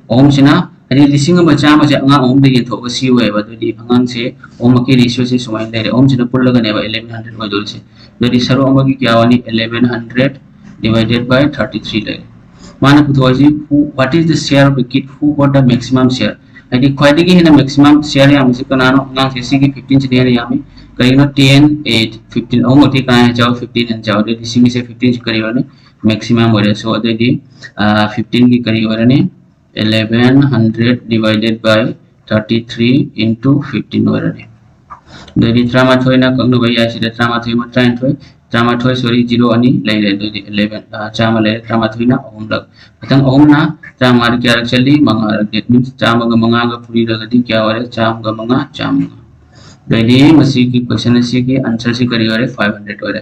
ꯑꯍꯨꯝꯁꯤꯅ, ꯍꯥꯏꯗꯤ ꯂꯤꯁꯤꯡ ꯑꯃ ꯆꯥꯝꯃꯁꯦ ꯑꯉꯥꯡ ꯑꯍꯨꯝꯗ ꯌꯦꯟꯊꯣꯛꯑꯒ ꯁꯤ ꯑꯣꯏꯌꯦꯕ꯫ ꯑꯗꯨꯗꯤ ꯑꯉꯥꯡꯁꯦ ꯑꯍꯨꯝꯃꯛꯀꯤ ratio ꯁꯦ ꯁꯨꯃꯥꯏꯅ ꯂꯩꯔꯦ꯫ ꯑꯍꯨꯝꯁꯤꯅ ꯄꯨꯜꯂꯒꯅꯦꯕ eleven hundred ꯑꯣꯏꯗꯣꯏꯁꯦ꯫ ꯑꯗꯨꯗꯤ ꯁꯔꯨꯛ ꯑꯃꯒꯤ ꯀꯌꯥ ꯑꯣꯏꯅꯤ? Eleven hundred divided by thirty three ꯂꯩꯔꯦ꯫ ꯃꯥꯅ ꯄꯨꯊꯣꯛꯏꯁꯤ who, what is the share of the kid who got the maximum share? ꯍꯥꯏꯗꯤ ꯈ꯭ꯋꯥꯏꯗꯒꯤ ꯍꯦꯟꯅ maximum share ꯌꯥꯝꯕꯁꯤ ꯀꯅꯥꯅꯣ? ꯑꯉꯥꯡꯁꯦ ꯁꯤꯒꯤ fifteen ꯁꯤꯅ ꯍꯦꯟꯅ ꯌꯥꯝꯃꯤ꯫ ꯀꯔꯤꯒꯤꯅꯣ? Ten, eight, fifteen, ꯑꯍꯨꯝꯃꯛꯇꯤ ꯀꯅꯥꯅ ꯍꯦꯟꯅ ꯆꯥꯎꯏ? Fifteen ꯍꯦꯟꯅ ꯆꯥꯎꯏ꯫ ꯑꯗꯨꯗꯤ ꯁꯤꯒꯤꯁꯦ fifteen ꯁꯤ ꯀꯔꯤ ꯑꯣꯏꯔꯅꯤ? Maximum ꯑꯣꯏꯔꯦ꯫ So ꯑꯗꯨꯑꯣꯏꯗꯤ, ꯑꯥ, fifteen ꯒꯤ ꯀꯔꯤ ꯑꯣꯏꯔꯅꯤ? Eleven hundred divided by thirty three into fifteen ꯑꯣꯏꯔꯅꯤ꯫ ꯑꯗꯨꯑꯣꯏꯗꯤ ꯇꯔꯥꯃꯥꯊꯣꯏꯅ ꯀꯛꯅꯕ ꯌꯥꯏ꯫ ꯁꯤꯗ ꯇꯔꯥꯃꯥꯊꯣꯏ ꯑꯃ, ꯇꯔꯥꯅꯤꯊꯣꯏ, ꯇꯔꯥꯃꯥꯊꯣꯏ, sorry, zero ꯑꯅꯤ ꯂꯩꯔꯦ꯫ ꯑꯗꯨꯑꯣꯏꯗꯤ eleven, ꯑ, ꯆꯥꯝꯃ ꯂꯩꯔꯦ꯫ ꯇꯔꯥꯃꯥꯊꯣꯏꯅ ꯑꯍꯨꯝꯂꯛ꯫ ꯃꯊꯪ ꯑꯍꯨꯝꯅ ꯇꯔꯥꯃꯉꯥꯗ ꯀꯌꯥꯔꯛ ꯆꯠꯂꯤ? ꯃꯉꯥꯔꯛ꯫ That means ꯆꯥꯝꯃꯒ ꯃꯉꯥꯒ ꯄꯨꯔꯤꯔꯒꯗꯤ ꯀꯌꯥ ꯑꯣꯏꯔꯦ? ꯆꯥꯝꯃꯒ ꯃꯉꯥ, ꯆꯥꯝꯃꯉꯥ꯫ ꯑꯗꯨꯑꯣꯏꯗꯤ ꯃꯁꯤꯒꯤ question ꯑꯁꯤꯒꯤ answer ꯁꯤ ꯀꯔꯤ ꯑꯣꯏꯔꯦ? Five hundred ꯑꯣꯏꯔꯦ꯫